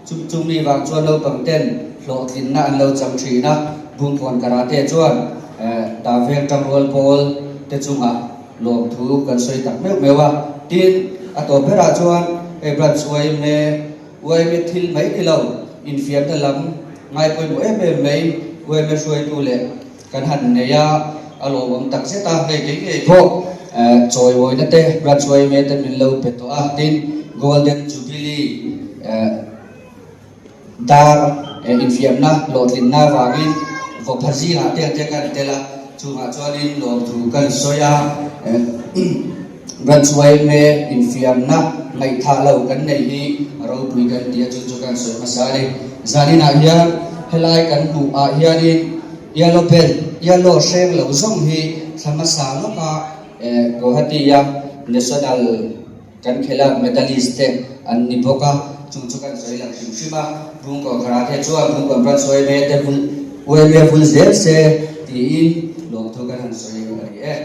chu chumi vang chuan naupang ten hlawhtlinna an lo chang thin a, Bungkawn Karate chuan dang veng tangrual pawl te chungah Lawmthu kan sawi tak meuh meuh a, tin, a tawp berah chuan hei branch yma, yma thil mai ni lo, infiamna lam ngai pawimawh em em mai yma hruaitu leh kan han nei a, a lawmawm tak zet a, hei kei ngei pawh chawimawina te branch yma te min lo pe tawh a, tin, Golden Jubilee Dar infiamna hlawhtlinna avangin vawpha zingah te ang te kan tel a, chungah chuanin lawmthu kan sawi a, Branch yma infiamna ngaihthah lo kan neih hi a ropui kan ti a, chu chu kan sawi hmasa a ni. Zaninah hian helai kan hmuh ah hianin yellow belt, yellow hreng lo zawng hi thla hmasa lawka Guwahati-a National Kan khela medalist te an ni bawk a, chung chu kan sawi lang hrim hrim a, Bungkaw Karate chuan Bungkawn Branch yma te vul yma vul zel se tiin lawmthu kan han sawi a ni e.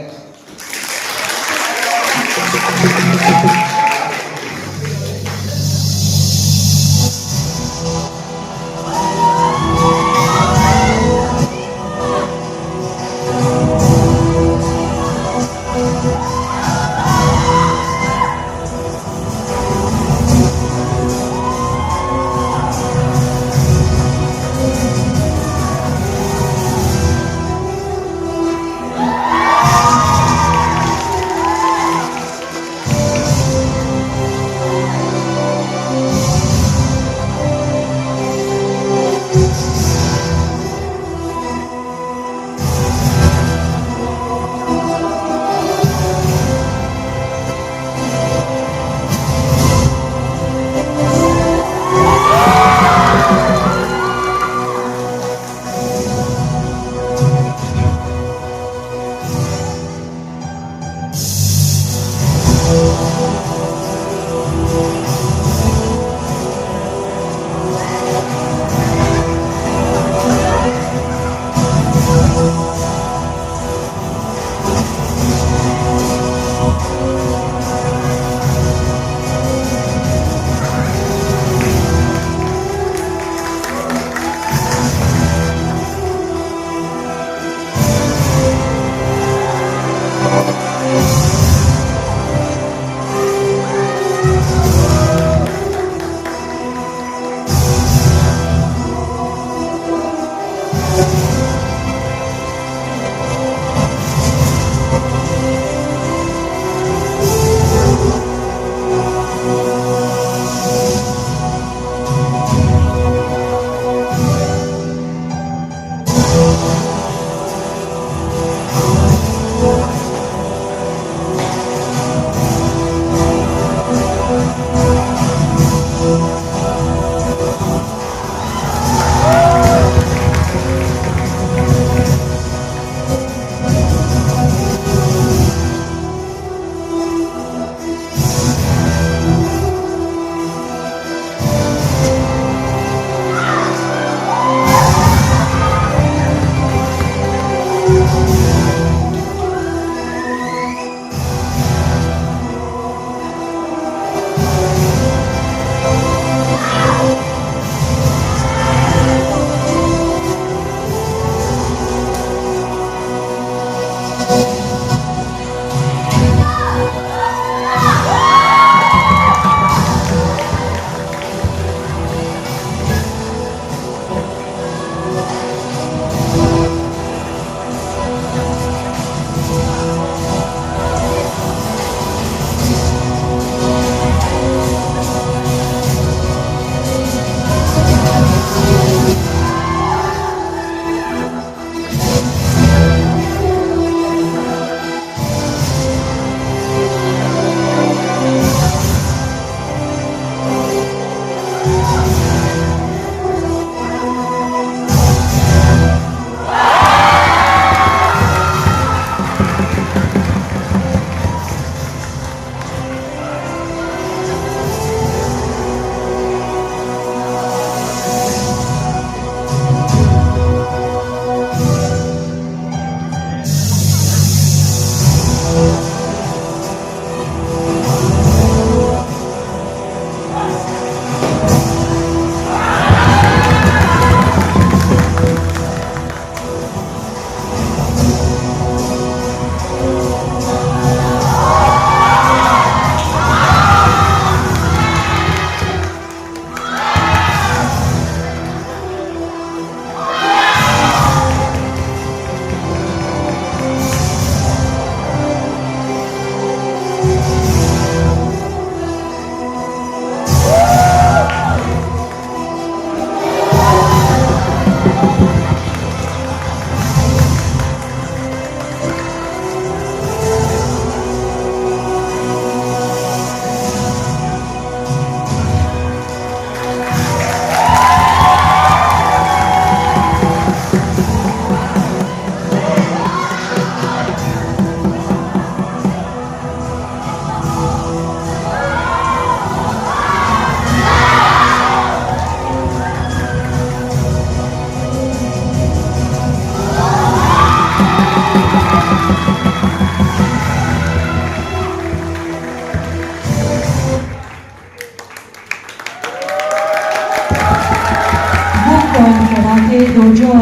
Bukkawn Karate Dojo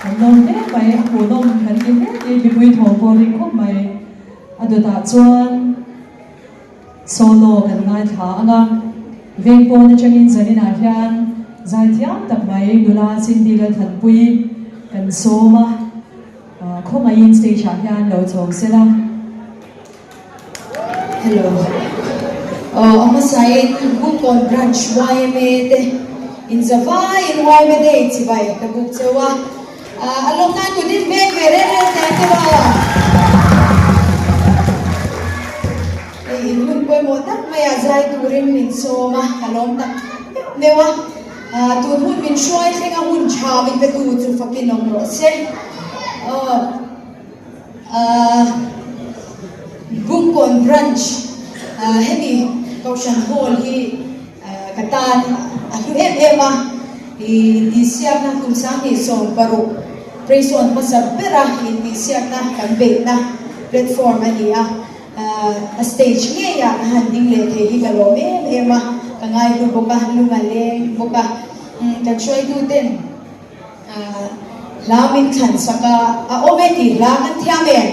kan lawm hle mai, a hmuhnawm kan ti hle ni, mipui thaw pawh ring khawp mai. A dawtah chuan solo kan ngaithla ang a, veng pawn atangin zaninah hian zaithiam tak mai nula Cindy Lalthanpui kan sawm a, khawngaihin stage ah hian lo chho sela. Hello. Aw a hmasain Bukkawn Branch yma te inzavaiin yma Day chibai ka buk cheu a. A lawm nan kut in veng ve reng reng teh ang tiraw? Hei in hun pawimawh tak maia zai turin min sawm a, ka lawm tak meuh meuh a. Tun hun min hruai thleng a hun tha min pe tu chu fakin awm rawh se. Aw. Bungkawn Branch hemi Kohhran Hall hi ka tan a hlu em em a, intihsiakna kum 2016 Praise-on hmasa bera intihsiakna kan beihna platform a ni a, a stage ngeiah ka han ding leh thei hi ka lawm em em a, ka ngaihlu bawk a, lung a leng bawk a, kan hruaituten. Hla min thlan sak a, a awm e tih hla kan thiam em?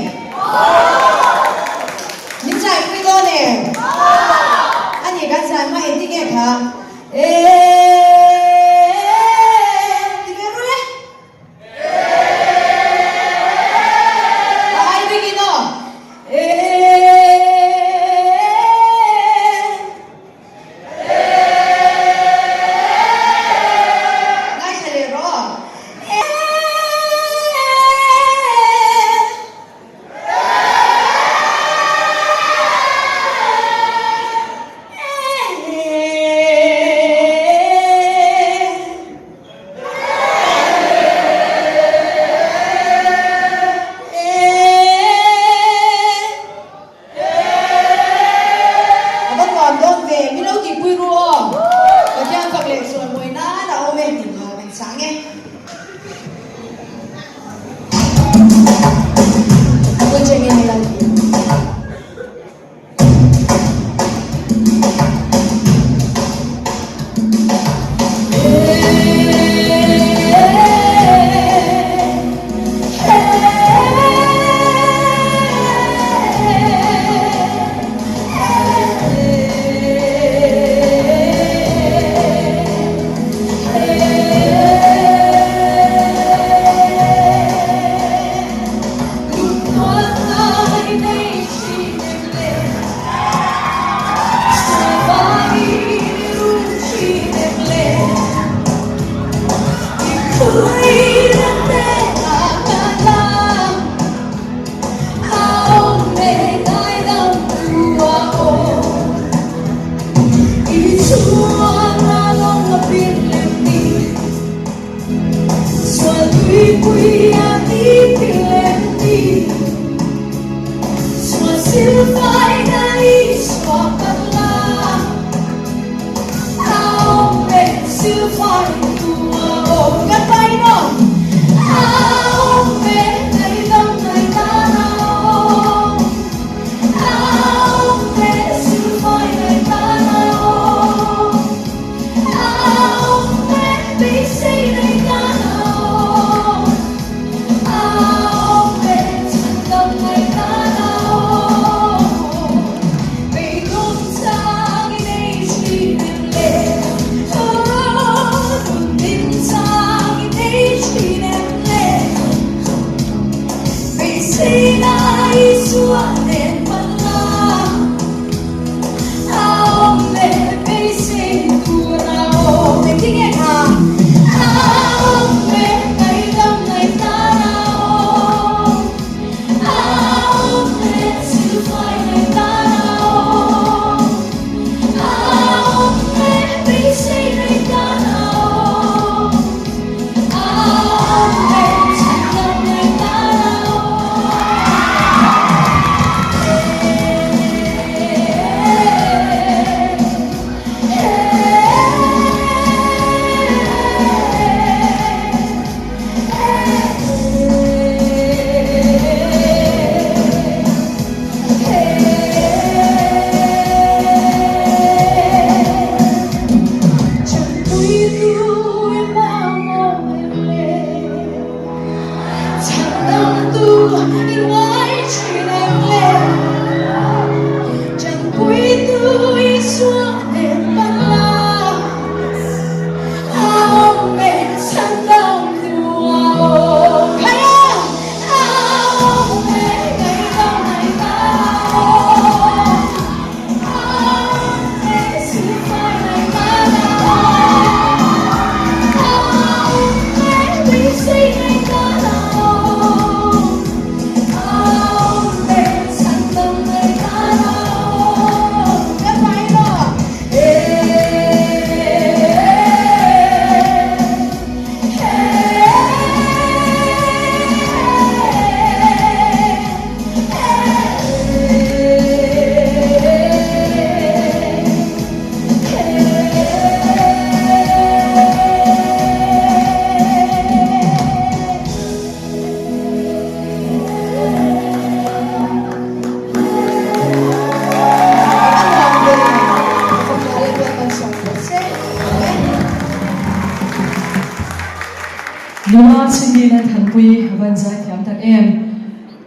Nula Cindy Lalthanpuii a van zaithiam tak em.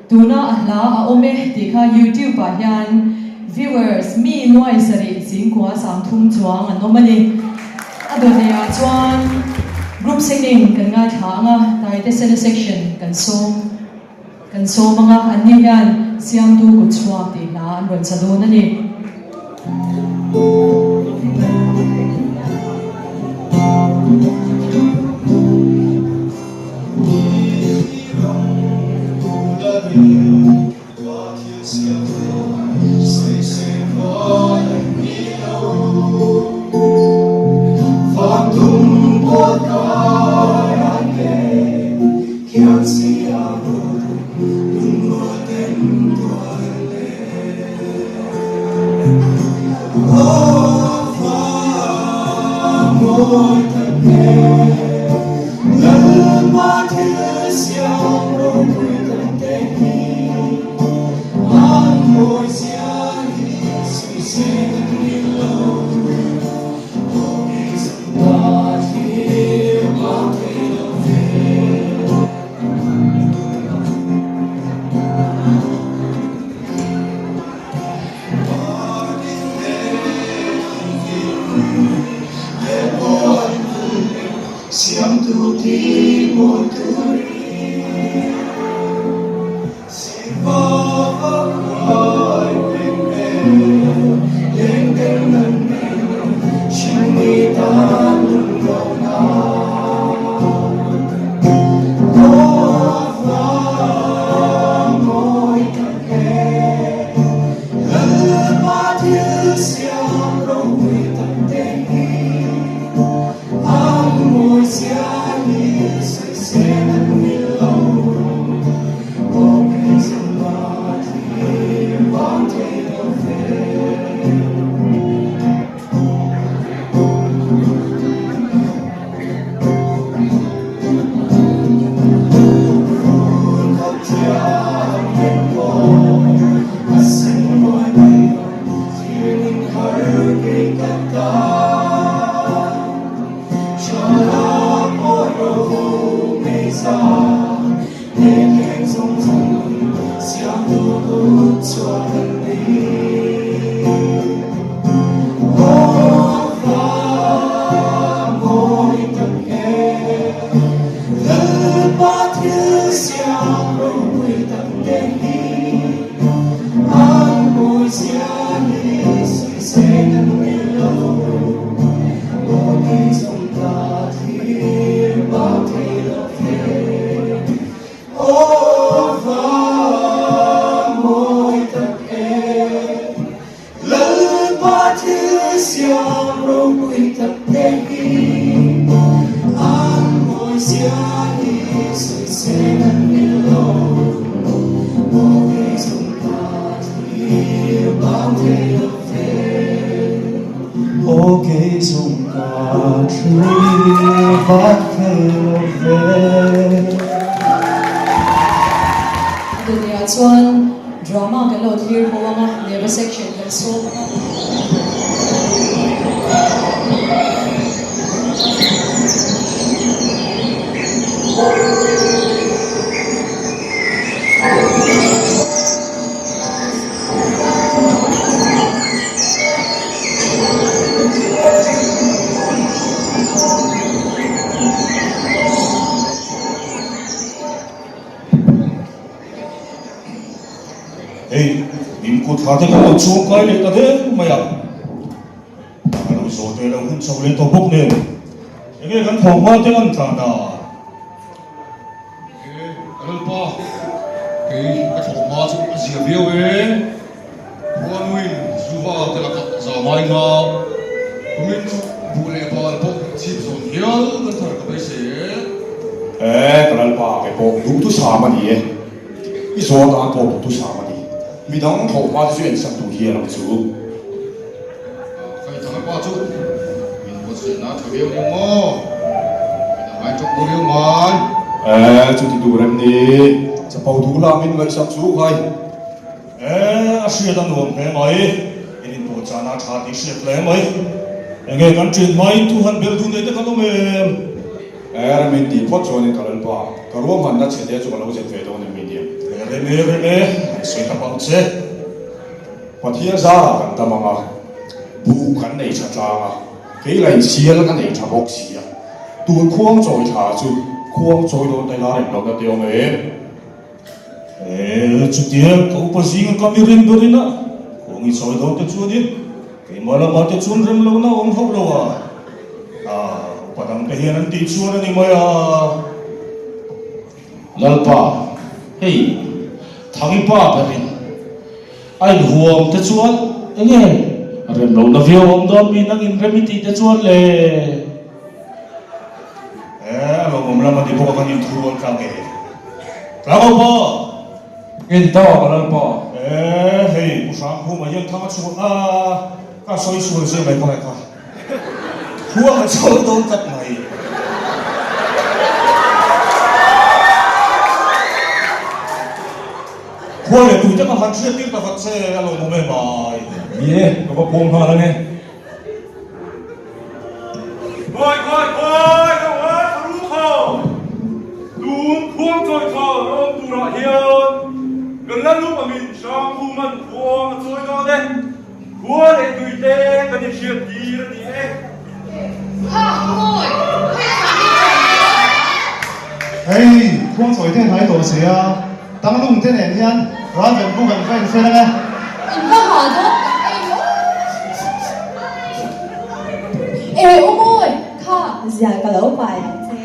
Tuna a hla a awm e tih kha YouTube ah hian viewers mi nuai sarih zingkua 30 chuang an awm a ni. A dawt ah chuan group singing kan ngaithla ang a, Taite Sena section kan sawm kan sawm ang a, anni hian Siamtu kut chhuak tih hla an rawn sa dawn a ni. Dunia chuan drama kan lo thlir ho ang a, Neva section kan sawm ang a. Hei, in kut thla te kan lo chhung kai leh ta deuh mai a, a lo zawh teh lo hun chho leh tawh bawk nen, enge kan thawk hma te an tlan a. E, ka lalpa, kei ka thlawh hma chu a zia viau e. Khuanuin Zuva te lakah zam ai nga, kumin chu buh leh bal pawh chhip zawn hial kan thar ka beisei e. E, ka lalpa, kei pawh duhthusam a ni e. I zawn dan pawh duhthusam a ni. Midang thlawh hma te chu ensak duh hial ang chu. Ka inthang pa chu min buatsaihna a tha viau nia maw? Min a ngai tawk lo viau mai. Eh, chuti tur em ni? Chapo duh lah min ngaihsak chu khai. Eh, a hriat a nuam hle mai. In inpuahchahna a tha tih hriat hle mai. Enge kan ṭin hmain thu han bel duh nei te kan awm em? Rem in tih phawt chuanin ka Lalpa, ka ruahmanna chhe te chu ka lo zep ve dawn em mi nia? Rem e, rem e, han sawi tak ang che. Pathian zarah kan dam ang a, buh kan nei tha tlang a, kei lain sial ka nei tha bawk si a, tun khuang chawi thla chu khuang chawi dawn te la rem lohna te awm em? E, chutia ka upa zinga ka mi rin berin a, khuang i chawi dawn te chuanin keimah lamah te chuan rem lohna a awm hauh lo a, a upa dang te hian an tih chuan a ni mai a. Lalpa, hei Thangi pa berin a inhuam te chuan enge rem lohna viau a awm dawn mi nangin rem i tih te chuan le? E, a lawmawm lam a ni bawk a kan inthurual tlang e. Tlangau pa! Nge ti ta ka Lalpa? E, hei Pu Hrangkhuma hian thang a chhuah a, ka sawi sual zia mai khawngaih kha. Khuang a chawi dawn tlat mai. Khua leh tui te ka han hriat tir ta vat che a lawmawm em ai. Ni e, ka va puang nghal ange. Khawi khawi khawi ka uar ka ru tho. Tun khuang chawi tha a awm turah hian kan la lup amin Hrangkhuman khuang a chawi dawn e. Khua leh tui te kan in hriat tir a ni e. Kha khawi khawi a ni chawi te a. Hei khuang chawi te hnai tawh si a, tanglung te nen hian ralven buk an va in fel ang e. In va ha dawn tak em aw. E u mawi, kha zial ka lo pai ang che.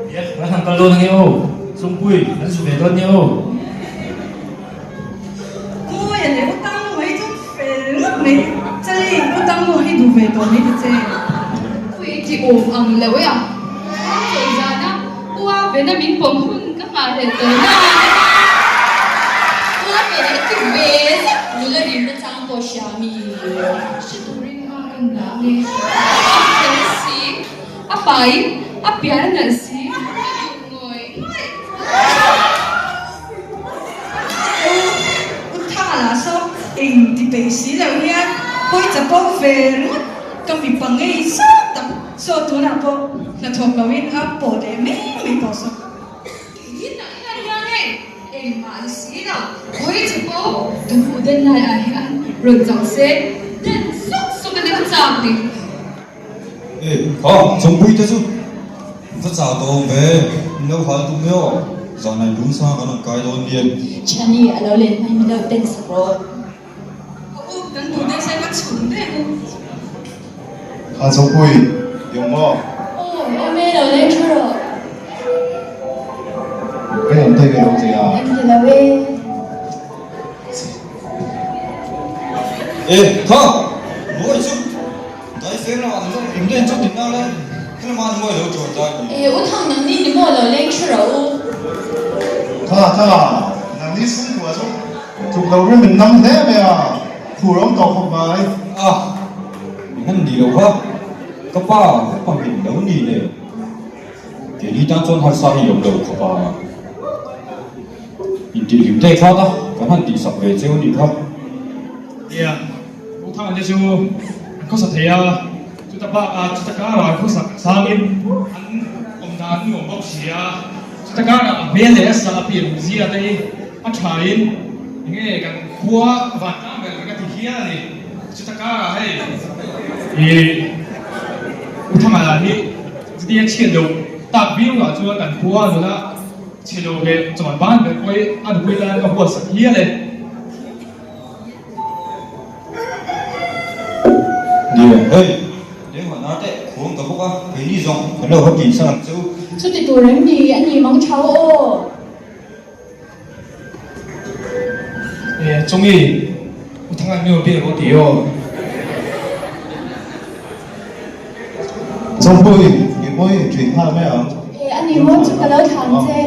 Nia, kan han kal dawn ange aw. Chungpui, kan zu ve dawn nia aw. Mawi a leh u tang mai chu fel ngawt mai. Chali, u tang maw hi duh ve tawh mai ta che. Pui ti awm ang lo e a. Kawng chawi zana u a vena min pawm hun ka nghahhlelh tawh na. U a vena i ti ve zet nula rimna chang pawh hria mi. Hre turin a kan dah nge. A fel si. A pain a pian a nalh si ka duh ngawih ngawih. U U Thanga lah saw eng ti peih si loh hian pawi chapo ve ringawt ka mipa ngei zawk tak saw tunah pawh hnathawk loin a pawh leh mai mai tawh saw. Keiin ah hian hian hei engmah ni si lo pawi chapo ka hmuh den lai ah hian rawn chauh se den sawk sawk a ni ka chak ni. E, kha, Chawngpui te chu va chau tawh awm ve, min lo hal tum emaw, zanlai lung sang kan rawn kai dawn nia. Chhani a lo len hmain min lo ten sak rawh. Ka u, kan duh deuh sai va chhun reng u. Kha Chawngpui, i awm maw? Aw, awm e, lo leng thu rawh. Ka awm thei ve lo che a. Eng ti lo e. E, kha, mawi chu. Dai feng lamah an zawng im daih chu ti nal e, helamah an mawi lo chuan dai ni. E, u Thang nangni ni maw lo leng thu rawh u. Tha tha, nangni chhungkua chu tluk lo rim in nam hle mai a, phur awm tawh khawp mai. A, min han ni lo kha, ka pa ka pa min lo ni le, keini tan chuan harsa hi awm lo khawp a. Intihhlim te kha ta kan han tihsak ve cheu a nih kha. Nia, U Thanga te chu an khawsa thei a, chuta bakah chuta karah an khawsak sangin an awm dan an nuam bawk si a, chuta karah a hmel leh a sa a pian zia te hi a thain enge kan khua vantlang ber ka ti hial a ni. Chuta karah hei ih U Thanga lah hi chutia chhiat loh tak viau lah chuan kan khua nula chhe lo leh chawn ban ber pawh hi a nupui tan ka huatsak hial e. Nia, hei, leng hawn ar teh khuang ta bawk a, keini zawng kan lo va kin san ang che u. Chuti tur em ni a ni mang tha aw. E, Chungi, U Thanga mi aw biak aw ti aw. Chawngpui, i pawi i ṭih nghal mai ang. E, a ni maw chu ka lo thlan che.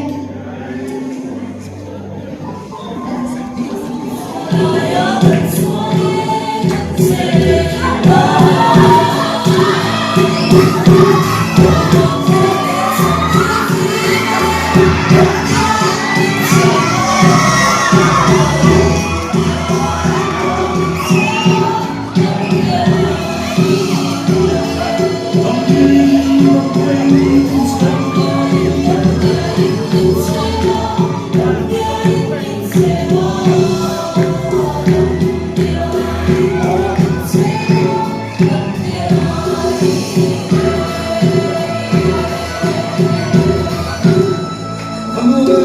nu e.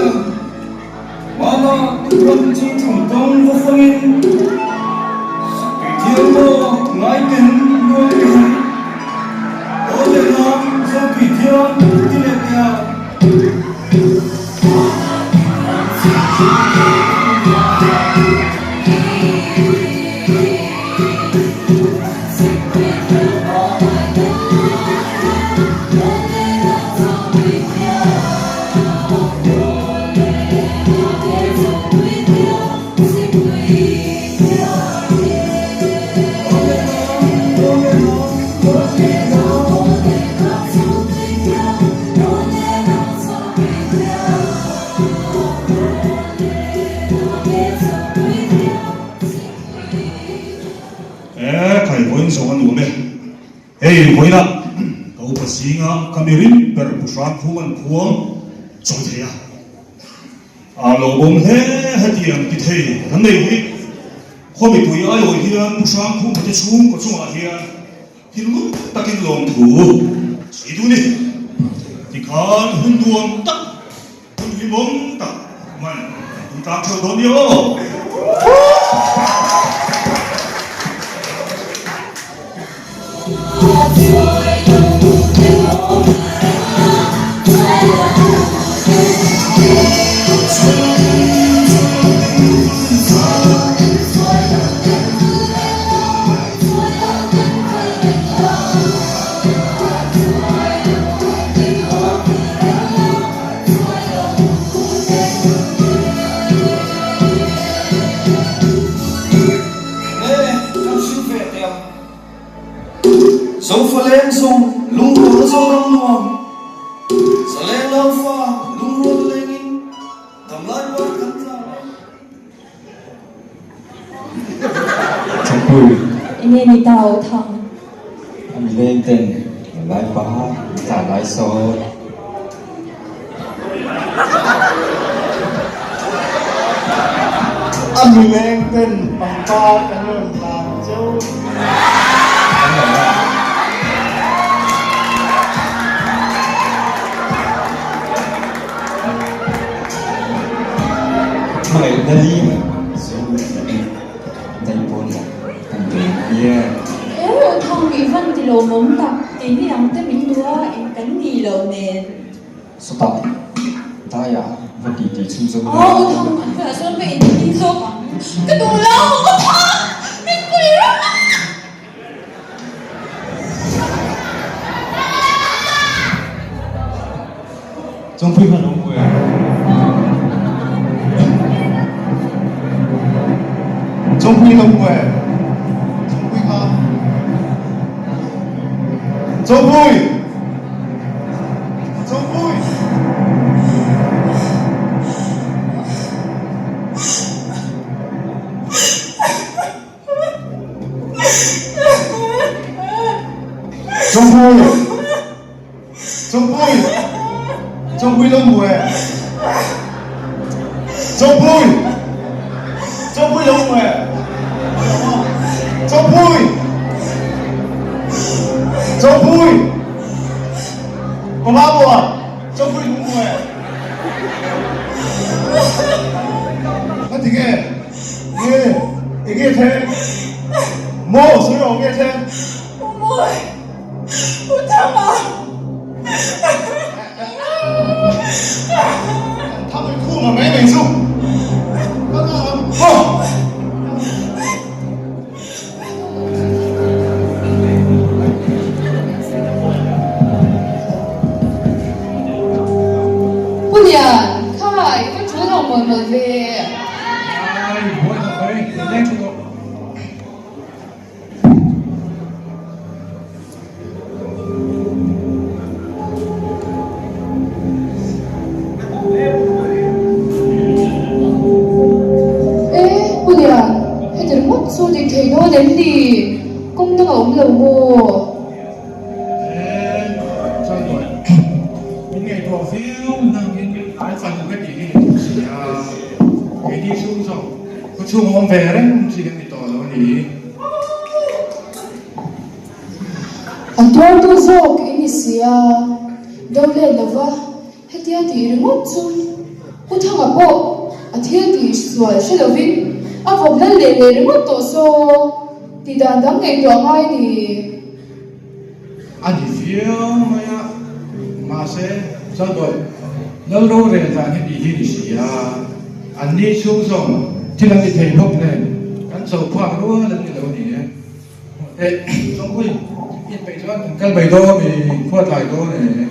Mana ram chu thangtang va fangin Tui thiang maw ngai ten luang tui hung Aw leh nang zo tui thiang ti leh teh a. E khai vawiin zawng a nuam e. Hei vawiinah ka upa zinga ka mi rim ber Pu Hrangkhum an khuang chawi thei a. A lo awm hle hetiang ti thei kan nei hi. Khaw mipui aiawih hian Pu Hrangkhum te chhungkaw chungah hian Thinlung takin lawmthu sawi duh ni. Tikhan hun nuam tak, hun hlimawm tak hman kan tum tlang theuh dawn nia aw. Zofaleng zawng lungrual Zoram nuam, Zaleng Lalfa lungrual lengin damlai par kan tla e. Chawpui. Enge ni ta o thang? A mi leng ten lai pa tla lai sawn. A mi leng ten pangpar kan rawn hlan cheu. Hmangaihna lim zo leh daipawn lah kan ve a ni e. He Rothang i van ti lo mawm tak keini ang te min duh a eng kan nih loh nen. Sawtah daiah va ti ti chhun zawk ila. Aw Rothang an kawih ah sawn ka inthing zawk ang. Ka duh lo Rothang! Min pui rawh! Chawngpui kha lo hmu e. Chawngpui lo hmu e. Chawngpui kha. Chawngpui! Chawngpui! Chawngpui! Chawngpui! Chawngpui lo hmu e! Chawngpui! Chawngpui lo hmu e! Chawngpui! Chawngpui! Ka mamawh a! Chawngpui lo hmu e! Ka ti nge? Nge? Enge thleng? Maw sawi rawh nge thleng? Mawi! U Thama! Thama i khum ang mai mai chu! Maw! Pu Lian, khai, va ṭul lo mawlh mawlh ve. Ai, buai tak mai, in leng ṭhu tawh. E, Pu Lian, heti ringawt chu dik thei dawn em ni? Kawng dang a awm lo maw? E, Chuan min ngaihtuah viau nangin an fanu ka tih hi ni thung si a, keini chhung zawng khawchhung a awm ve reng chi kan ni tawh lo a ni. A tuartu zawk i ni si a, do let lova hetia tih ringawt chu. Thanga pawh a thil tih sual hre lovin a vawk lal leh leh ringawt tawh saw tih dan dang ngaihtuah ngai ni. A ni viau mai a, mahse Zalbawi lal rorel dan hi tih hi ni si a, an ni chhung zawng thil an ti thei bawk nen kan cho phak rual an ni lo ni e. Teh Chawngpui inpeih chuan kan kal mai dawn i khua tlai dawn e.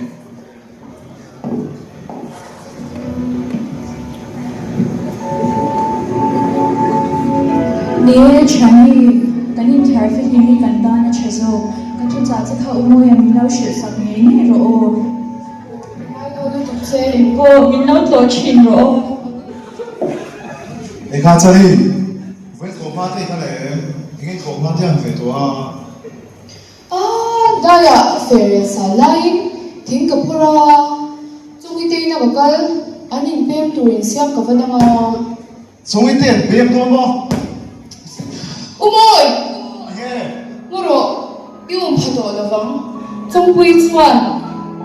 Ni e, Thiani, kan inthiar fihlim hi kan tan a tha zawk. Ka thuchah che kha u Mawia min lo hrilh sak ngei ngei rawh aw. Ngai lo lutuk che. Kei pawh min lo tlawh thin rawh aw. Ekha Chali, vawiin thawhhma te i kal em? Enge thawhhma te an ve tawh a? A daiah ka fer rel sal laiin thing ka phur a, Chungite ina ka kal, an inpem tur insiam ka va dang a. Chungite an pem dawn maw? U Mawi! Enge? Mu rawh, i um pha tawh lovang. Chungpui chuan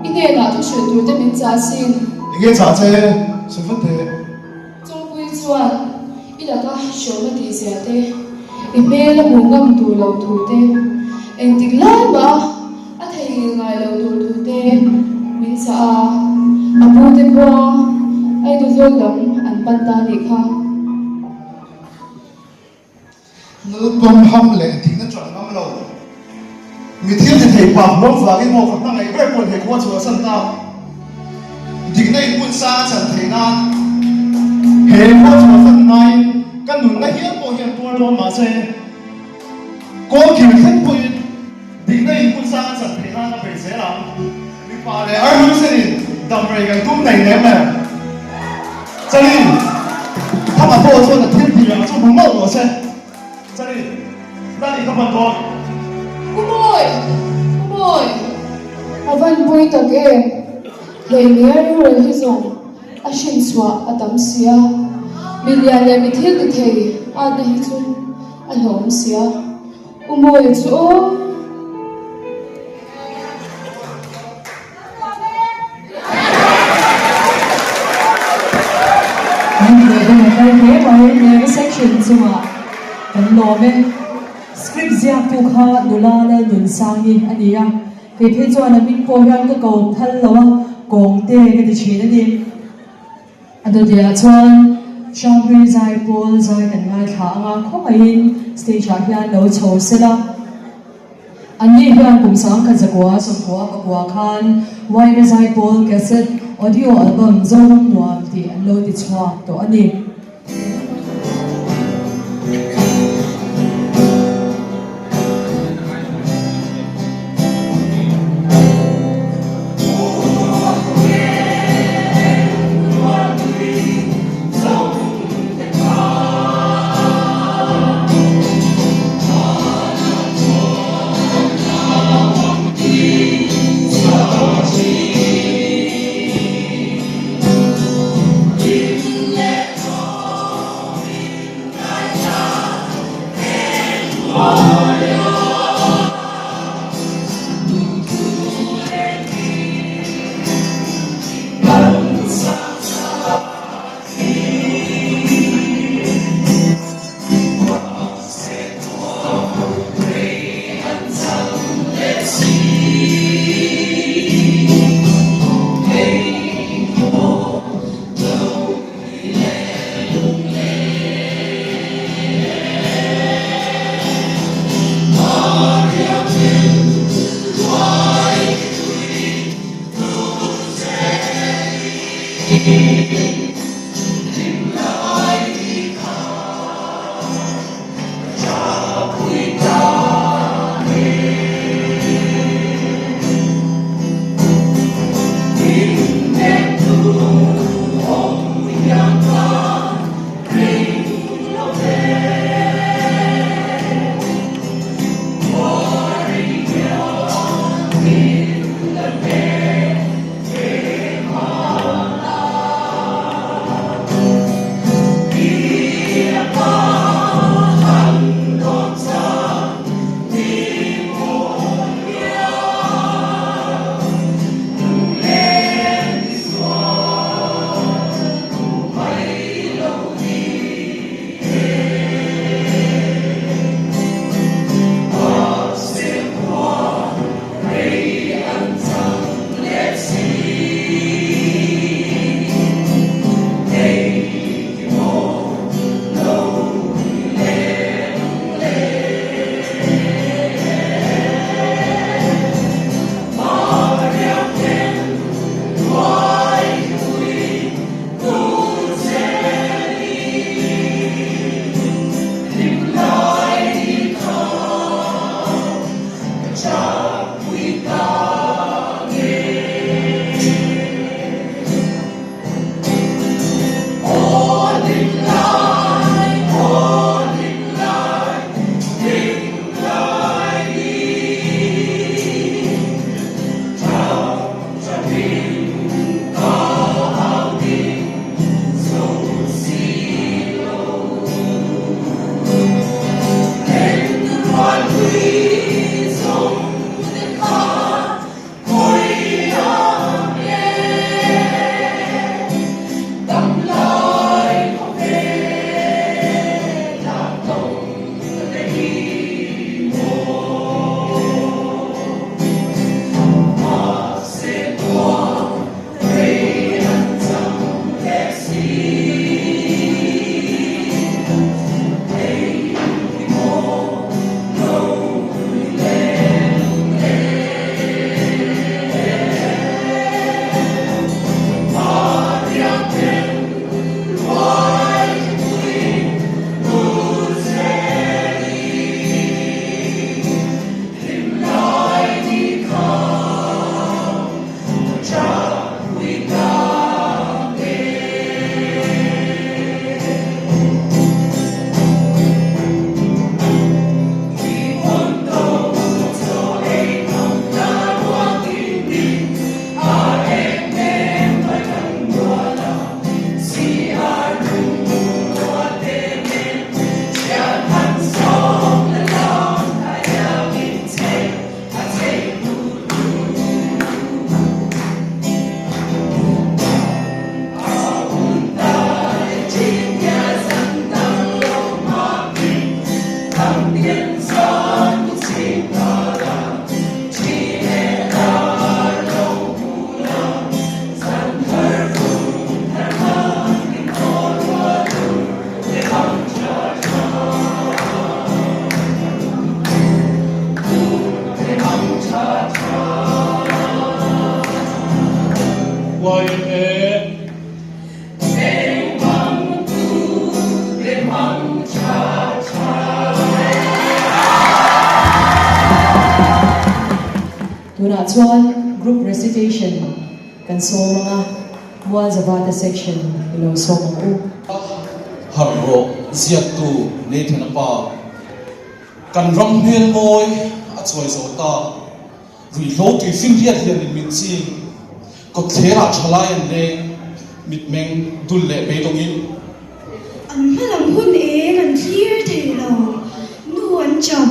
i hnenah thu hrilh tur te min chah asin. Enge chah che? Sawi vat teh. Chawngpui chuan i laka hriawmna tih zia te, i hmel a hmuh ngam tur lo thu te, engtik lai mah a theihnghilh ngai lo tur thu te min chah a, a pu te khua Aiduzawl lam an pan ta nih kha. Lalpam ham leh dikna ṭan ngam lo. Mi thil ti thei pa huam vangin maw ka hmangaih ber pawn he khua chhuahsan ta. Dikna in hmun sang a chan theih nan he khua chhuahsan ngaiin ka nunna hial pawh hian tuar dawn mahse kawlkhir thleng pawhin Dikna in hmun sang a chan theih nan a bei zel ang. Mipa leh arham senin dam rei kan tum nei lem le. Chali, Thanga pawh chuan a thil tih ah chu hmu mauh rawh se. Chali, Lali ka pan dawn. U Mawi! U Mawi! A van pui tak em? Hleimia rural hi zawng a hrin chhuah a tam sia. Mi lian leh mi thil ti thei atna hi chu a hlawm sia. U Mawia chu aw. Min leh deuh a kal hle mai, Mary section chungah kan lawm e. Script ziaktu kha nula Lalnunsangi a ni a, kei phei chuan a hming pawh hian ka ko phal lo a, Kawngte ka ti thin a ni. A dawtliah chuan Hranghlui zai pawl zai kan ngaithla ang a, khawngaihin stage ah hian lo chho sela. Anni hian kum sangkhat zakua sawmkua pakua khan Yma zai pawl cassette audio album Zoram Nuam tih an lo ti chhuak tawh a ni. Tunah chuan group recitation kan sawm ang a, Mualzavata section i lo sawm ang u. Harh rawh ziaktu Nathan-a pa, kan ram hmel mawi a chuai zo ta. Ruihhlo tui fim hiat hianin min ching, kawtthlerah thalai an leng, mitmeng dul leh beidawngin. An hmalam hun eng an thlir thei lo, nu an chap,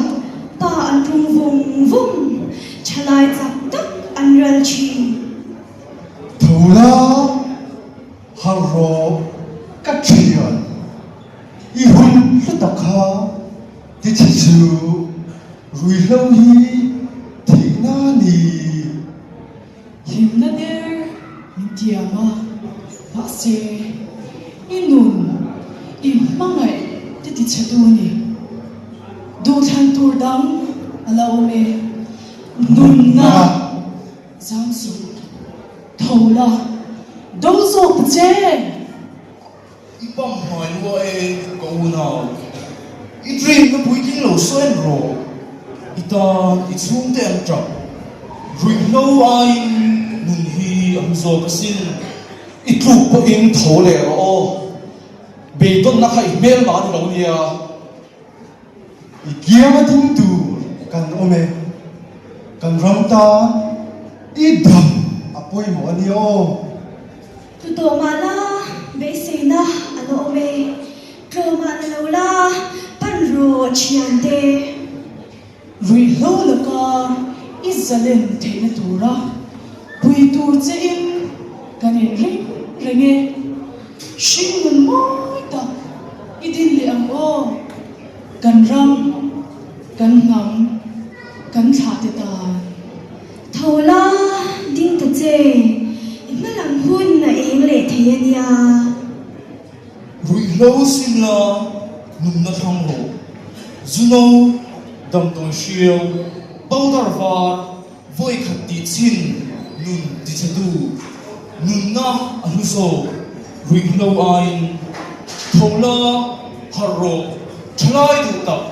pa an rum vawng vawng, thalai chak tak an ral thin. Tho la, harh rawh ka thian, i hun hlu tak kha Ti chi chu ruihhlo hi thihna a ni. Hlimna ber min tiam a, mahse i nun i hmangaih te ti chhe tu a ni. Duhthlan tur dang a la awm e, nunna zam suh, tho la, do zawk ta che. I pam hmai lua e ka unau. I dream na puitling lo sawi en rawh. I tan i chhungte an tap. Ruihhlo aiin nun hi a hmu zawk asin. I tluk pawhin tho leh rawh aw. Beidawnna kha i hmel mah a ni lo nia. I kianga ding tur kan awm e. Kan ram tan i dam a pawimawh a nia aw. Tlu tawh mah la beiseina a la awm e. Tlawmah la lo la pan rawh thiante. Ruihhlo laka i zalen theihna tura pui tur che in kan inring reng e. Hringnun mawi tak i din leh ang aw, kan ram, kan hnam, kan thlah te tan. Tho la, ding ta che, i hmalam hun a eng leh thei a nia. Ruihhlo sim la, nunna thlang rawh. Zuno, damdawi hriau, powder var, Vawi khat tih chin nun tichhetu nunna a hlu zawk ruihhlo aiin tho la harh rawh thalai duh tak.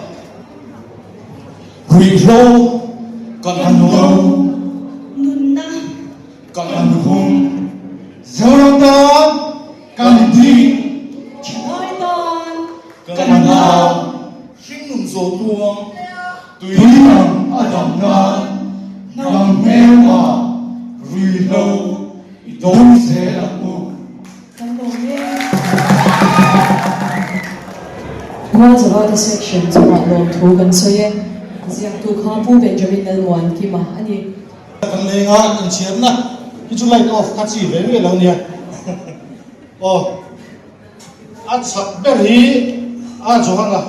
Ruihhlo kan han lo. Nunna kan han hum. Zoram tan kan ding. Thalai tan kan nau. Hringnun zawh tuang tui ang a dam nan hnam hmelma ruihhlo i do zel ang u. Kan lawm e. Mualzavata Section chungah lawmthu kan sawi e. Ziaktu kha Pu Benjamin Lalmuankima a ni. Kan lenga inchhiarna hi chu light off kha chi ve nge lo nia aw. A chak ber hi a Johana,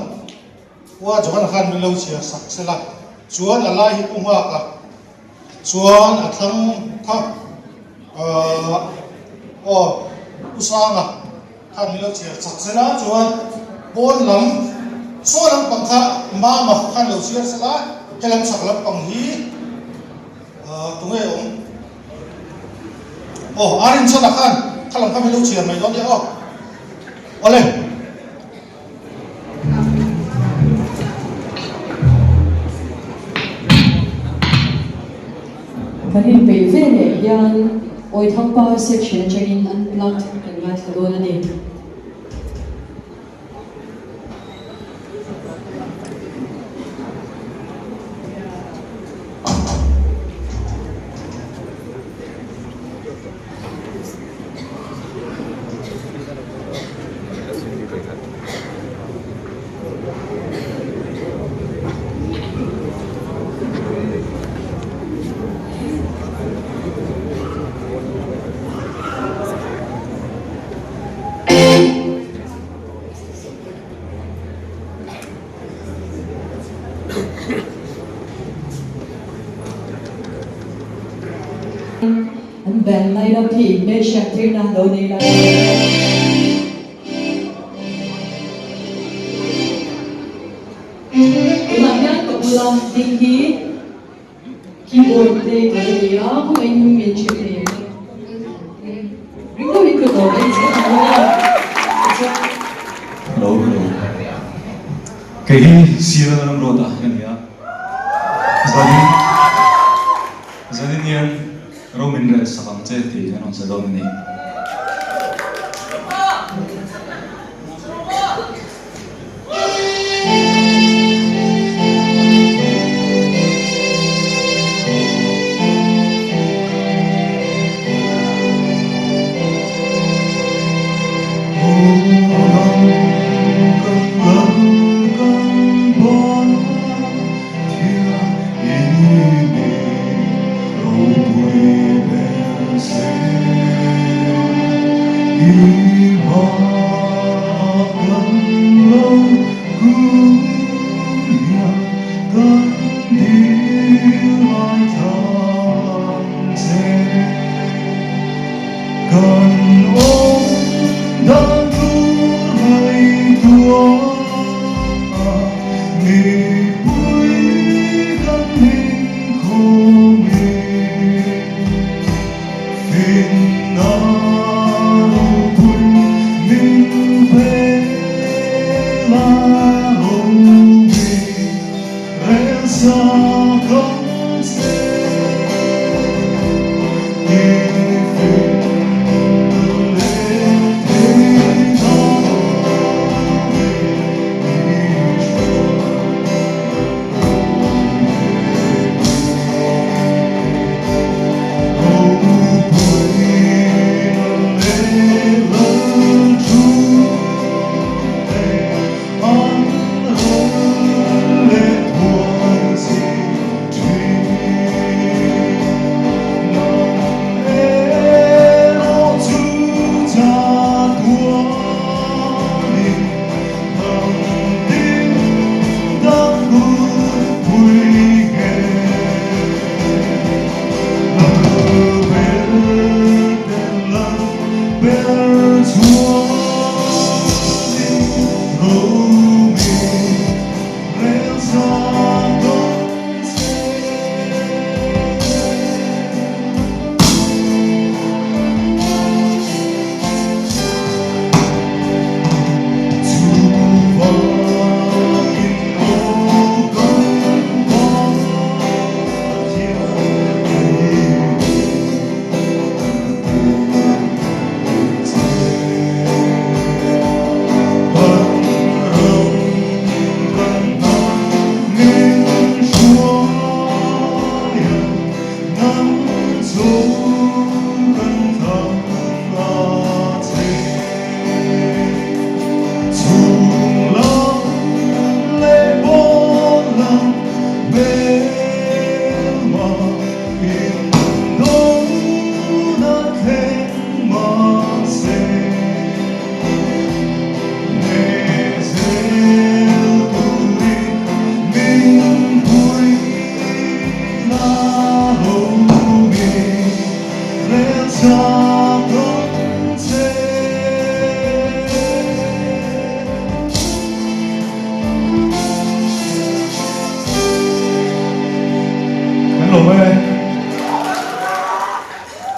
Ua Johana khan min lo chhiar sak sela, chuan a lai hi pu nghak a, chuan a thlang kha aah aw Pu Sanga khan min lo chhiar sak sela, chuan pawn lam saw lampang kha Mama khan lo chhiar sela, helam chhak lampang hi aah tunge awm? Aw, a rinchhan ah khan kha lam kha min lo chhiar mai dawn nia aw. Awle. Kan inpeih ve leh hian Awithangpa section atangin unplugged kan ngaithla dawn a ni. An band line up hi inhmelhriat tir nan lo nei lai. Tunah hian ka bula ding hi Keyboard play tur a ni a, kawngah in min hrilh thei ang em? Ring deuhin ka tawp a inchhir ang a. Hello, hello. Kei hi Sir Ramruata ka ni a. Zanin, zanin. rawn sa dawn a ni.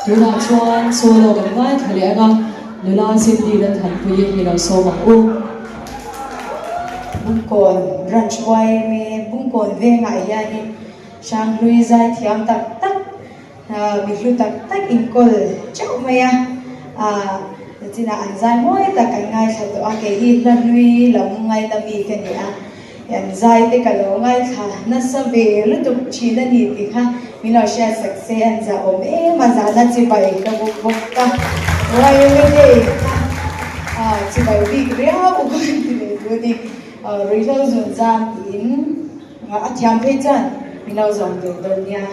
Tunah chuan solo kan ngaithla leh ang a, nula Cindy Lalthanpuii hi lo sawm ang u. Bungkawn Branch yma Bungkawn vengah hianin Hranghlui zaithiam tak tak Mi hlu tak tak inkawl teuh mai a, chinah an zai mawi tak kan ngaithla tawh a, kei hi hla hlui lam ngaina mi ka ni a, an zai te ka lo ngaithla nasa ve lutuk thin a ni tih kha min lo hriat sak se an zah awm em a, zahna chibai ka buk bawk a, YMA kha chibai bik riau ka ti leh duh a ni, ruihhlo zun zan tiin a thiam phei chuan min lo zawm ve dawn nia.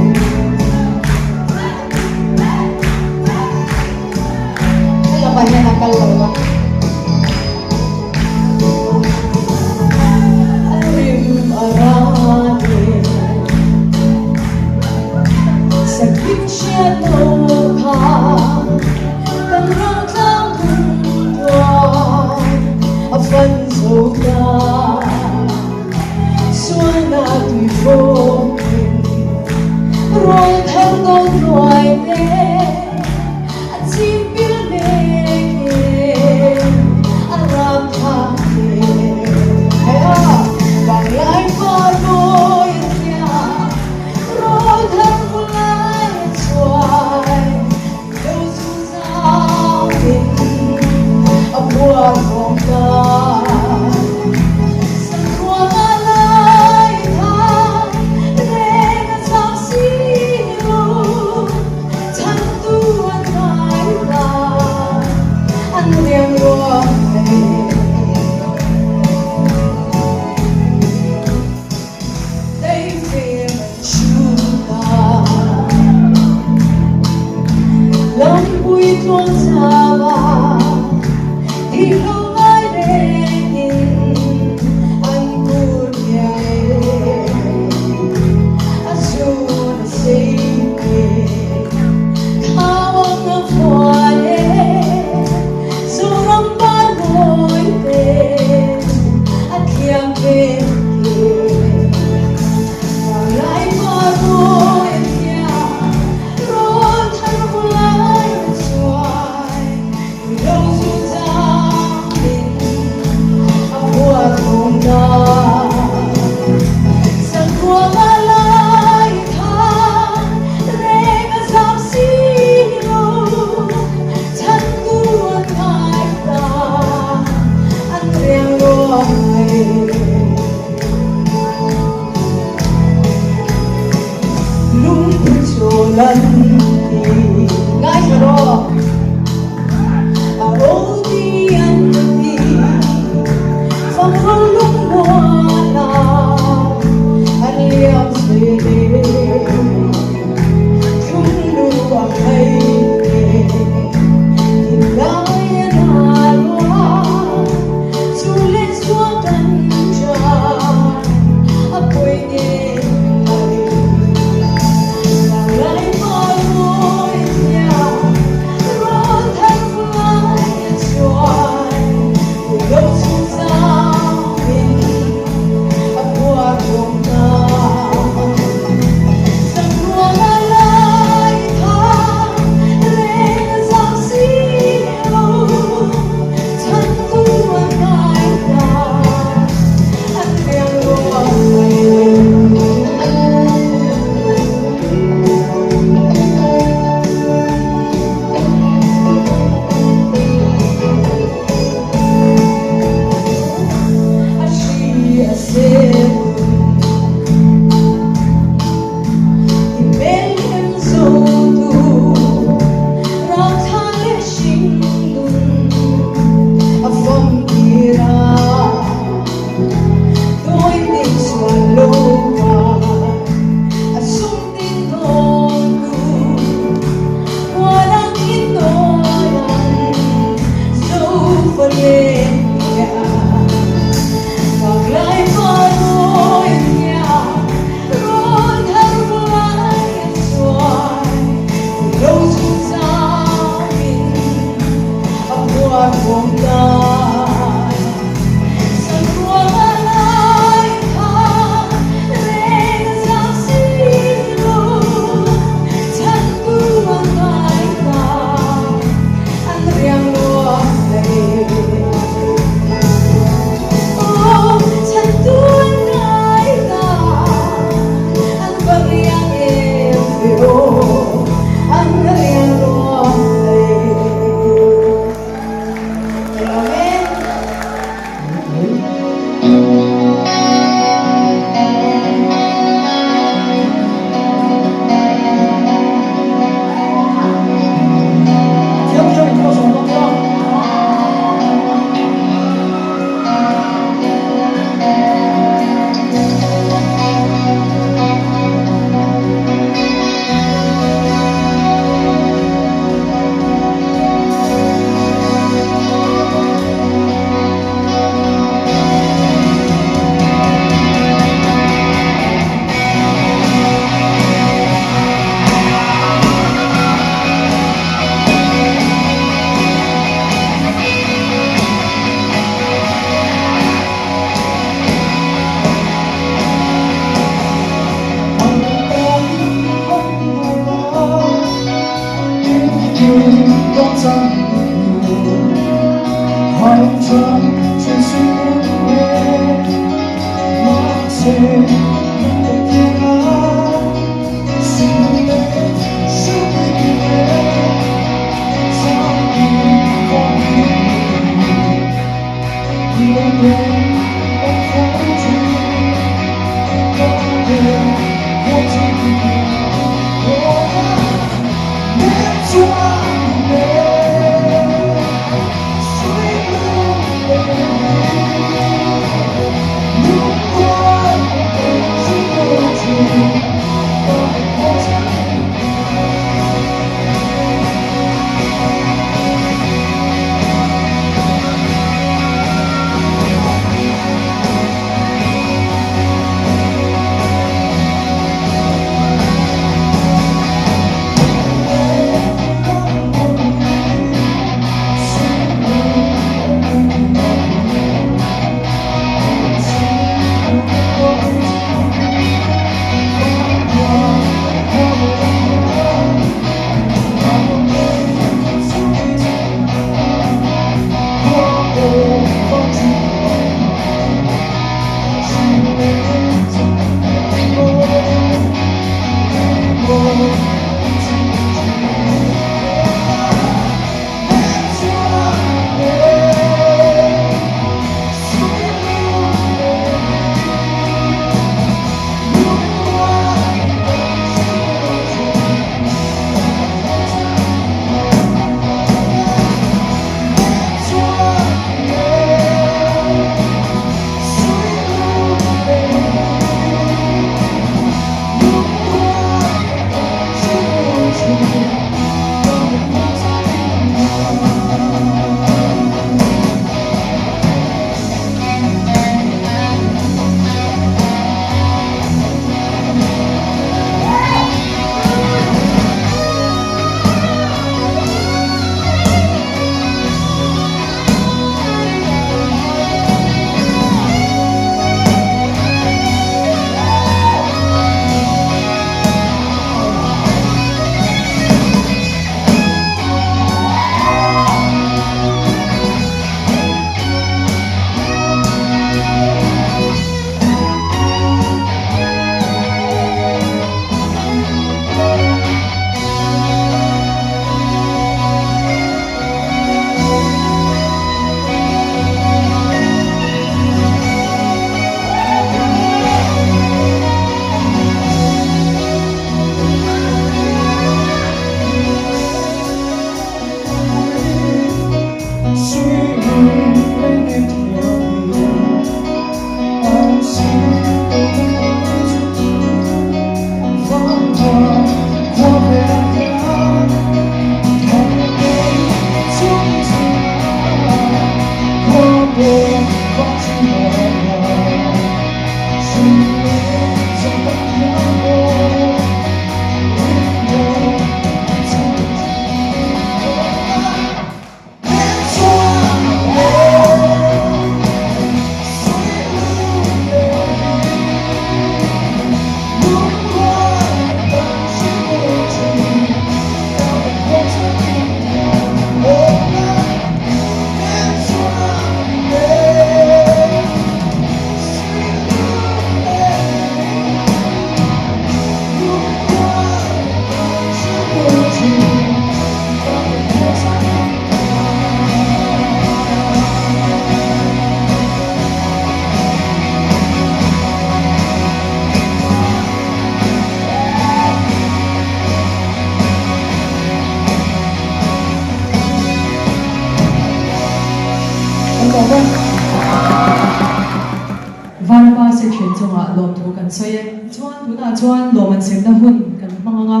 chungah lawmthu kan sawi e. Chuan tunah chuan lawm an semna hun kan hmang ang a,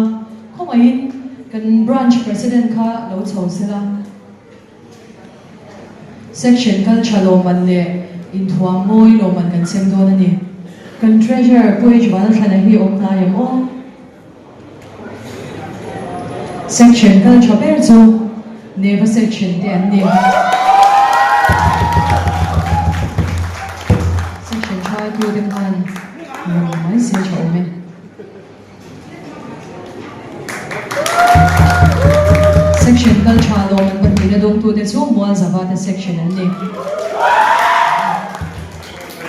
khawngaihin kan Branch President kha lo chho sela. Section kal tha lawmman leh inthuam mawi lawmman kan sem dawn a ni. Kan Treasurer Pu H Vanathlana hi awm hnai em aw? Section kal tha ber chu Neva Section te an ni. Section hruaitu te khan rawn mai se tha awm e. Section kal tha lawm an pahnihna dawngtute chu Mualzavata Section an ni.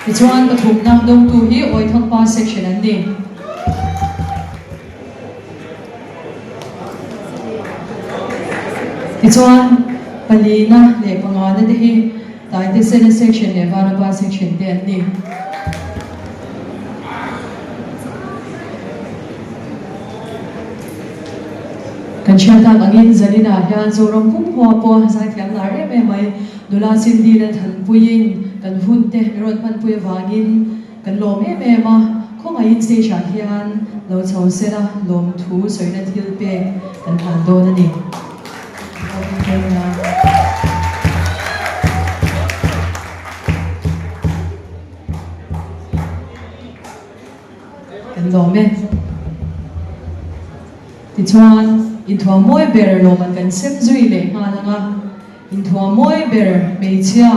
Tichuan pathumna dawngtu hi Awithangpa Section an ni. Tichuan palina leh pangana te hi Taitesena Section leh Vanapa Section te an ni. Kan hriat tak angin Zaninah hian Zoram pumkhua pawh zaithiam lar em em mai. Nula Cindy Lalthanpuiin kan hun te mi rawn hmanpui avangin kan lawm em em a, khawngaihin stage ah hian lo chho sela lawmthu sawina thil pek kan hlan dawn a ni. Kan lawm e. Tichuan, inthuam mawi ber lawmman kan sem zui leh nghal ang a, inthuam mawi ber hmeichhia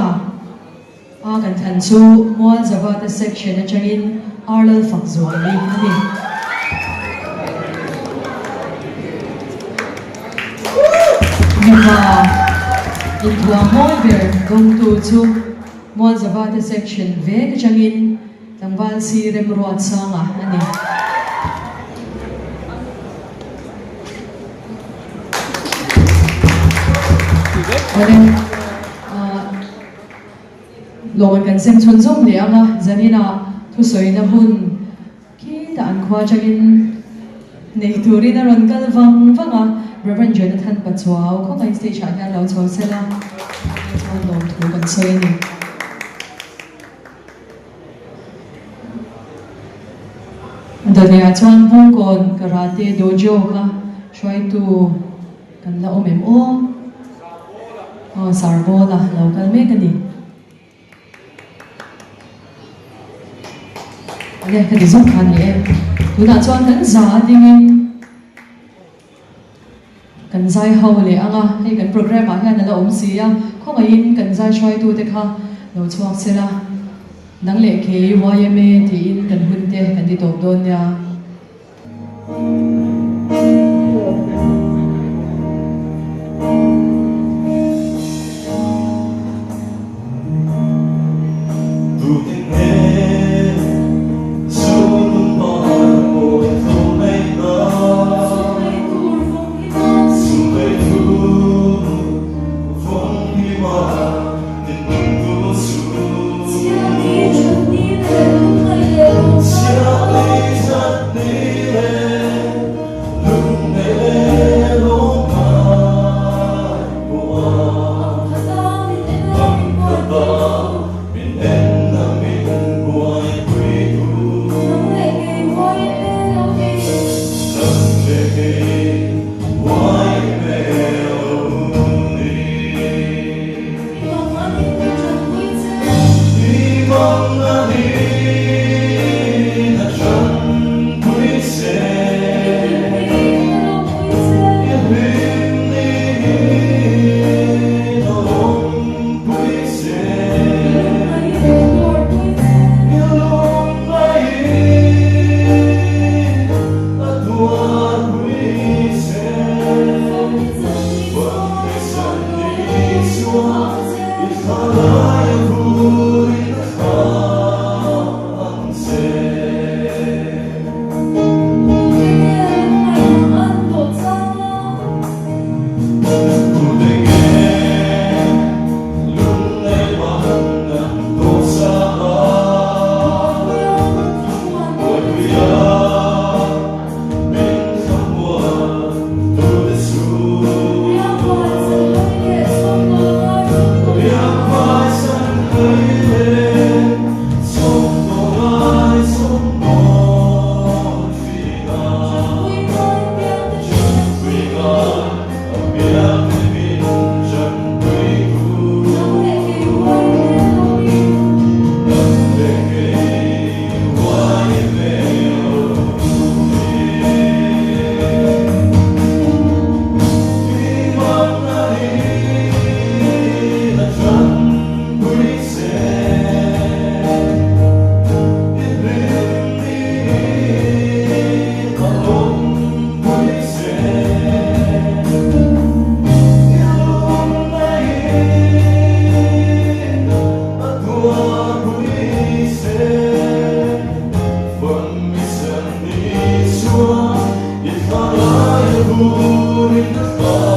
a kan thlan chu Mualzavata section atangin Arlal Fakzuali a ni. Mipa inthuam mawi ber dawngtu chu Mualzavata section vek atangin Tlangval si Remruatsanga a ni. Awle, lawm kan sem chhun zawm leh ang a, zaninah thusawina hun khitah an khua atangin nei turin a rawn kal vang vang a, Rev. Jonathan Pachuau khawngaih stage ah hian lo chho sela, chuan lawmthu kan sawi a ni. Dawlehah chuan Bungkawn Karate Dojo kha hruaitu kan la awm em aw? Aw Sarbawla lo kal mek a ni. Ale ka ti zawk kha ni e. Tunah chuan kan za dingin Kan zai ho leh ang a, hei kan programme ah hian a la awm si a, khawngaihin kan zai hruaitute kha lo chhuak se la, nang leh kei yma tiin kan hun te kan ti tawp dawn nia. the moon in the sky.